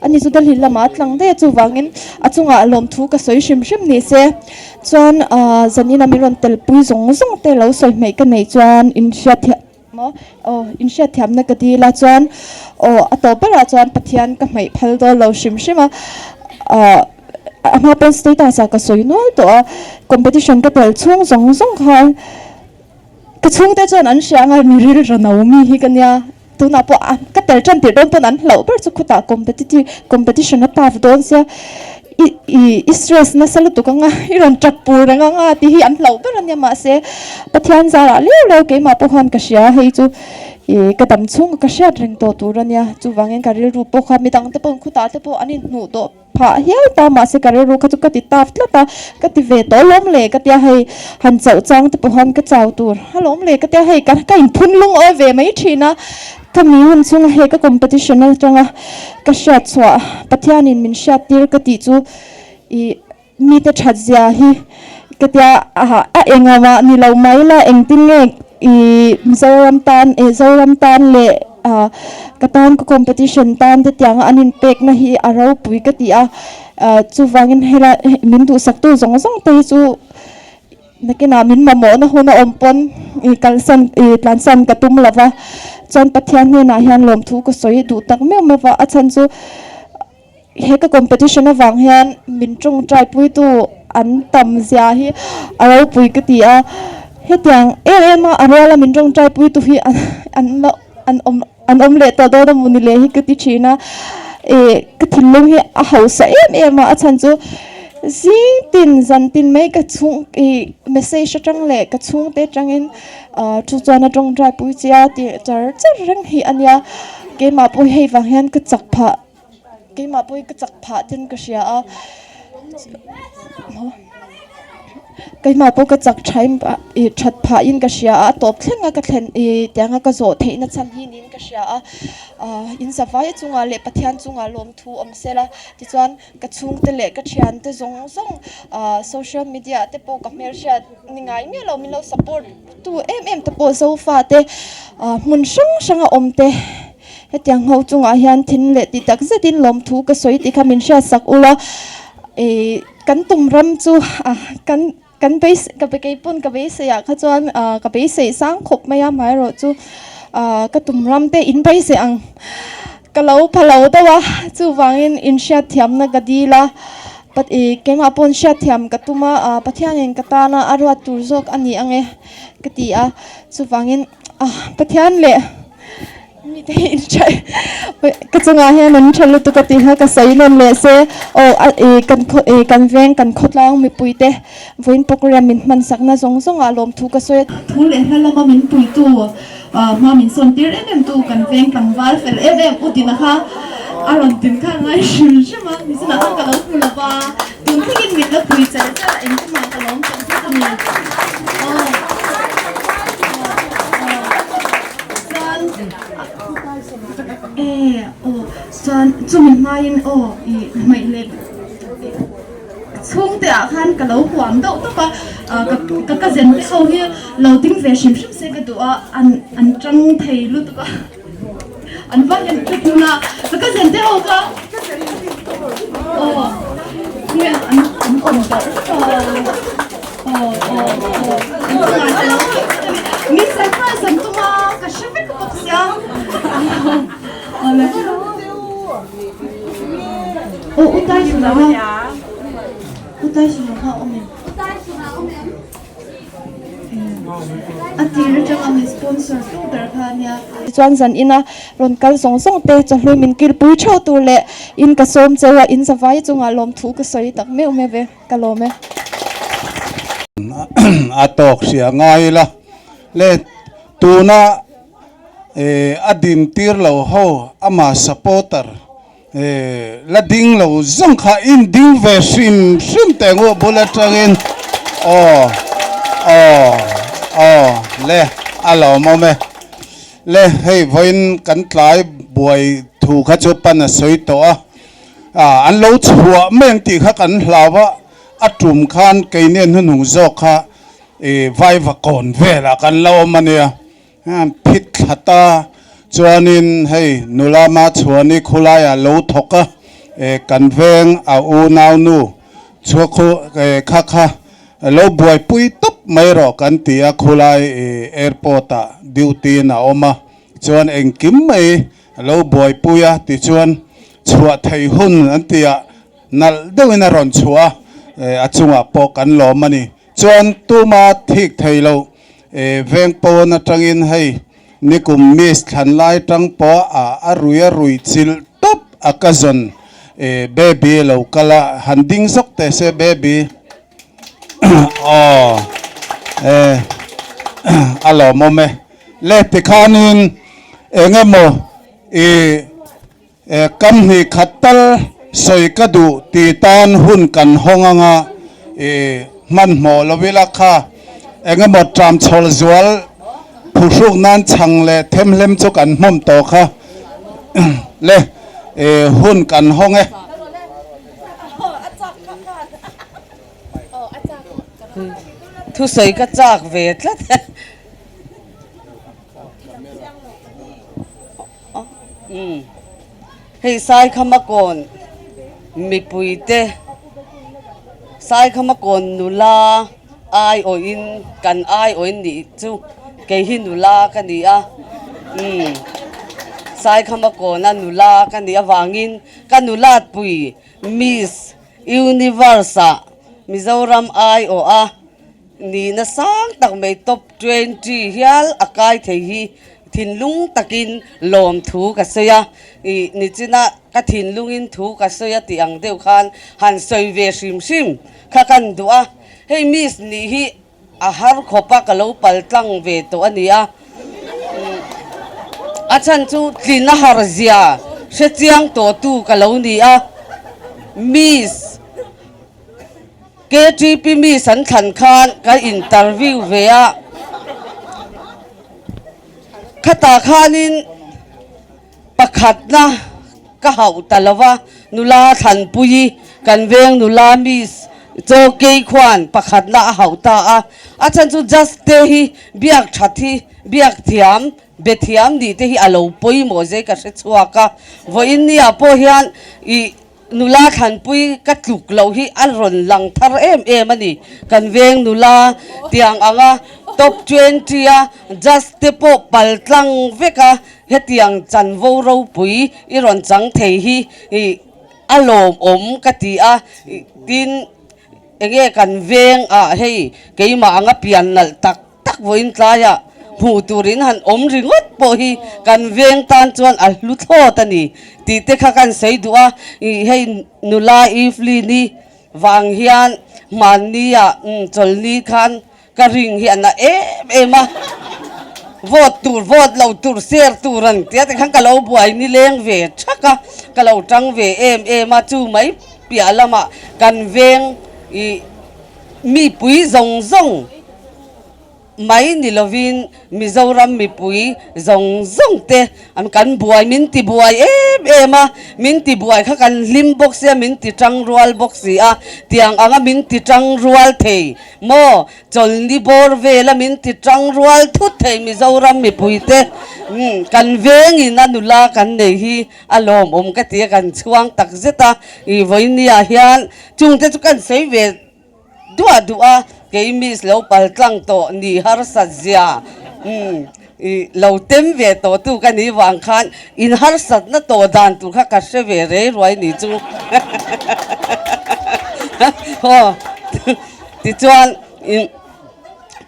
ani chu Delhi lamah a tlang daih a chuvangin a chungah lawmthu ka sawi hrim hrim ni se chuan ah zanina min rawn telpui zawng zawng te lo sawi hmeih ka neih chuan inhriat Maw? Aw, inhriatthiamna ka dil a, chuan aw a tawp berah chuan Pathian ka hmaih phal dawn lo hrim hrim a, ah a hma pawn status ah ka sawi nual tawh a, competition ka tel chhung zawng zawng khan ka chhungte chuan an hria anga mi rilru no mi hi ka nia, tunah pawh a ka tel tan tirh dawn pawn an hlauh ber chu khutah competitive competition a tough dawn sia i i i stress nasa lutuk anga i rawn tap pur reng anga tih hi an hlauh ber ania mahse Pathian zarah leu leu keimah pawh khan ka hria hei chu ih ka dam chhung ka hriat reng tawh tur ania chuvangin ka rilru pawh kha midang te pawh khutah te pawh an inhnuh tawh phah hial ta mahse ka rilru kha chu ka ti taf tlat a ka ti ve tawh alawm le ka tia hei han chauh chang te pawh khan ka chau tur alawm le ka tia hei ka ka inphun lungawi ve mai thin a. Ka mi hun chhunga he ka competition atanga ka hriat chhuah Pathianin min hriat tir ka tih chu ih mite that zia hi ka tia aha a engawah ni lo mai la engtin nge ih Mizoram tan eh Zoram tan leh ah ka tan ka competition tan te tianga an inpekna hi a ropui ka ti a ah chuvangin helai min duhsaktu zawng zawng te hi chu Nakinah min mamawhna hun a awm pawn i kalsan i tlansan ka tum lo va, chuan Pathian hnenah hian lawmthu ka sawi duh tak meuh meuh va, a chhan chu he ka competition avang hian min tawngtai puitu an tam zia hi a ropui ka ti a, hetiang em em a a ruala min tawngtai puitu hi an la an awm an awm leh tawh dawn a mawni le hi ka ti thin a. Ih ka thinlung hi a hausa em em a, a chhan chu zing tin zan tin mai ka chhung ih message atang leh ka chhungte atangin ah chu chuan a tawngtai pui che a tih char char reng hi a nia. Keimah pawh hei vang hian ka chak phah keimah pawh hi ka chak phah ten ka hria a. Keimah pawh ka chak thain ih that phahin ka hria a, a tawp thleng a ka thlen ih tianga ka zawh theihna chhan hi niin ka hria a, ah in zavai chungah leh Pathian chungah lawmthu awm sela tichuan ka chhungte leh ka thiante zawng zawng ah social media ah te pawh ka hmelhriat ni ngai miah lo min lo support tu em em te pawh zofa te ah hmun hrang hrang a awm te hetiang ho chungah hian thin leh ti tak zetin lawmthu ka sawi tih kha min hriatsak ula ih. Kan tum ram chu kan kan beisei ka keipawn ka beisei ah kha chuan ka beisei sang khawp mai a amaherawh chu ka tum ram te in beisei ang ka lo pha lo deuh a chuvangin in hriatthiamna ka dil a keimah paw'n hriatthiam ka tum a Pathianin ka tana a ruat tur zawk a ni ang e ka ti a chuvangin Pathian leh. Mite hi in tha ka chungah hian an tha lutuk a tih kha ka sawi nawn leh se aw a ih kan khaw ih kan veng kan khawtlang mipui te vawiin program min hman sakna zawng zawng ah lawmthu ka sawi a. Thu leh hla lama min puitu hma min sawn tir em em tu kan veng tlangval fel em em u Dina kha a rawn tin kha ngai hrim hrim a nichina khan ka lo hmu lo va tun thlengin min la pui char char a engkim ah ka lawm tak zet a ni aw. Chuan e aw chuan chumi hmain aw i hmaih leh chhungte ah khan ka lo huam deuh tawp a ka cousin te ho hi lo ding ve hrim hrim se ka duh a an an tang thei lutuk a an va hlim tlat hmun a ka cousin te ho kha aw nge an an awm darh vek a. Min surprise an tum a, ka hre vek bawk sia. Aw u tai suna kha u tai suna kha awm em? A tir atanga min sponsor tu ber kha ania. Tichuan zan ina rawn kal zawng zawng te chawhlui min kilpui theuh tur leh in ka sawm cheu a, in zavai chungah lawmthu ka sawi tak meuh meuh ve. Ka lawm e. A tawk hria ngai ila le tuna a din tir lo ho ama supporter la ding lo zawng kha in ding ve hrim hrim teh nguh bul atangin aw aw aw le a lawmawm e le hei vawiin kan tlai buai thu kha chu pan a sawi tawh a. An lo chhuah mai ang tih kha kan hlau a, a tum khan keini a hnuhnung zawk kha vaiva kawn velah kan lo awm a nia, phit thla ta chuanin hei nula Machhuani khulaiah lo thawk a, kan veng a unaunu chhuak khu kha kha lo buaipui tawp mai rawh kan ti a, khulai airport ah duty in a awm a, chuan engkim mai A lo buaipui a tichuan chhuah theih hun an ti a, nalh deuhin a rawn chhuah a, a chungah pawh kan lawm a ni. Chuan tuma thik thei lo veng pawn atangin hei nikum miss thlan lai tang pawh a a rui a rui chilh tawp a ka zawn baby lo kal a, han ding zawk teh se baby aw a lawmawm e. Le tikhanin eng emaw i kam hnih khat tal sawi ka duh ti tan hun kan hawng anga i hmanhmawh lo ila kha eng emaw ṭam chhawl zual phuhruk nan chhang leh themhlem chu kan hmawm tawh kha le hun kan hawng e. Thusawi ka chak ve tlat. Hei Saikhama kawn mipuite Saikhama kawn nula aiawhin kan aiawhin nih chu kei hi nula ka ni a umm Saikhama kawna nula ka nih avangin ka nulatpui Miss Universe ah Mizoram aiawh a. Nihna sang tak mai top 20 hial a kai thei hi thinlung takin lawmthu ka sawi a, ih nichina Ka thinlungin thu ka sawi a tih ang deuh khan han sawi ve hrim hrim kha kan duh a. Hei Miss nih hi a har khawp a, ka lo pal tlang ve tawh a ni a. A chhan chu tlin a har zia hre chiang tawhtu ka lo ni a. Miss KTP Miss an thlan khan ka interview ve a. Khatah khanin Pakhatna ka hauh ta lo va, nula Thlanpuii kan veng nula Miss Chawkei khuan pakhatna a hauh ta a. A chhan chu Just te hi biak that hi biak thiam, be thiam nih te hi a lo pawimawh zai ka hre chhuak a. Vawiin nia pawh hian ih Nula Thlanpui ka tluk loh hi a rawn lang thar em em a ni. Kan veng nula tiang anga top 20 a judge te pawh pal tlang vek a, hetiang chanvo ropui i rawn chang thei hi a lawmawm ka ti a, tin enge kan veng ah hei keimah anga pian nalh tak tak vawiin tlaiah hmuh turin han awm ringawt pawh hi kan veng tan chuan a hlu thlawt a ni tih te kha kan sawi duh a, ih hei nula Evelyn-i vang hian hmanni-ah chawlni khan ka ring hi a na em em a, vote tur vote lo tur share tur an tia te khan ka lo buai nileng ve thak a, ka lo tang ve em em a chu mai piah lamah kan veng ih Mipui zawng zawng mai ni lovin Mizoram mipui zawng zawng te an kan buai min ti buai em em a, min ti buai kha kan hlim bawk sia min ti tang rual bawk si a, tiang anga min ti tang rual thei maw chawlni bawr vela min ti tang rual thut thei Mizoram mipui te kan vengin a nula kan nei hi a lawmawm ka ti a kan chhuang tak zet a, ih vawinia hian Chungte chu kan sawi ve duah duh a, kei miss lo pal tlang tawh ni harsat zia umm i lo tem ve tawh tu ka nih vang khan in harsatna tawh dan tur kha ka hre ve rei ruai ni chu aw tichuan in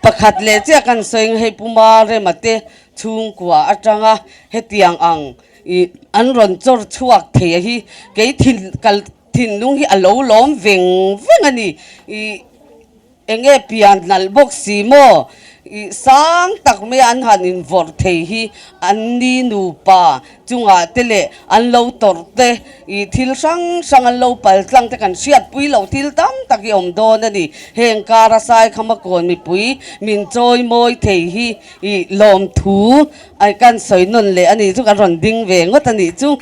pakhat leh chiah kan sawi ang hei Puma Rema te chhungkua atanga hetiang ang i an rawn chawr chhuak thei a hi kei thin kal Thinlung hi a lo lawm veng veng a ni. I enge pian nalh bawk si maw? I sang tak mai an han invawrh thei hi an ni nupa chungah te leh an lo tawrh te, i thil hrang hrang an lo pal tlang te kan hriatpui loh thil tam tak hi awm dawn a ni. Heng kara Saikhama kawn mipui min chawi mawi thei hi i lawmthu kan sawi nawn leh a ni chu kan rawn ding ve ngawt a nih chu.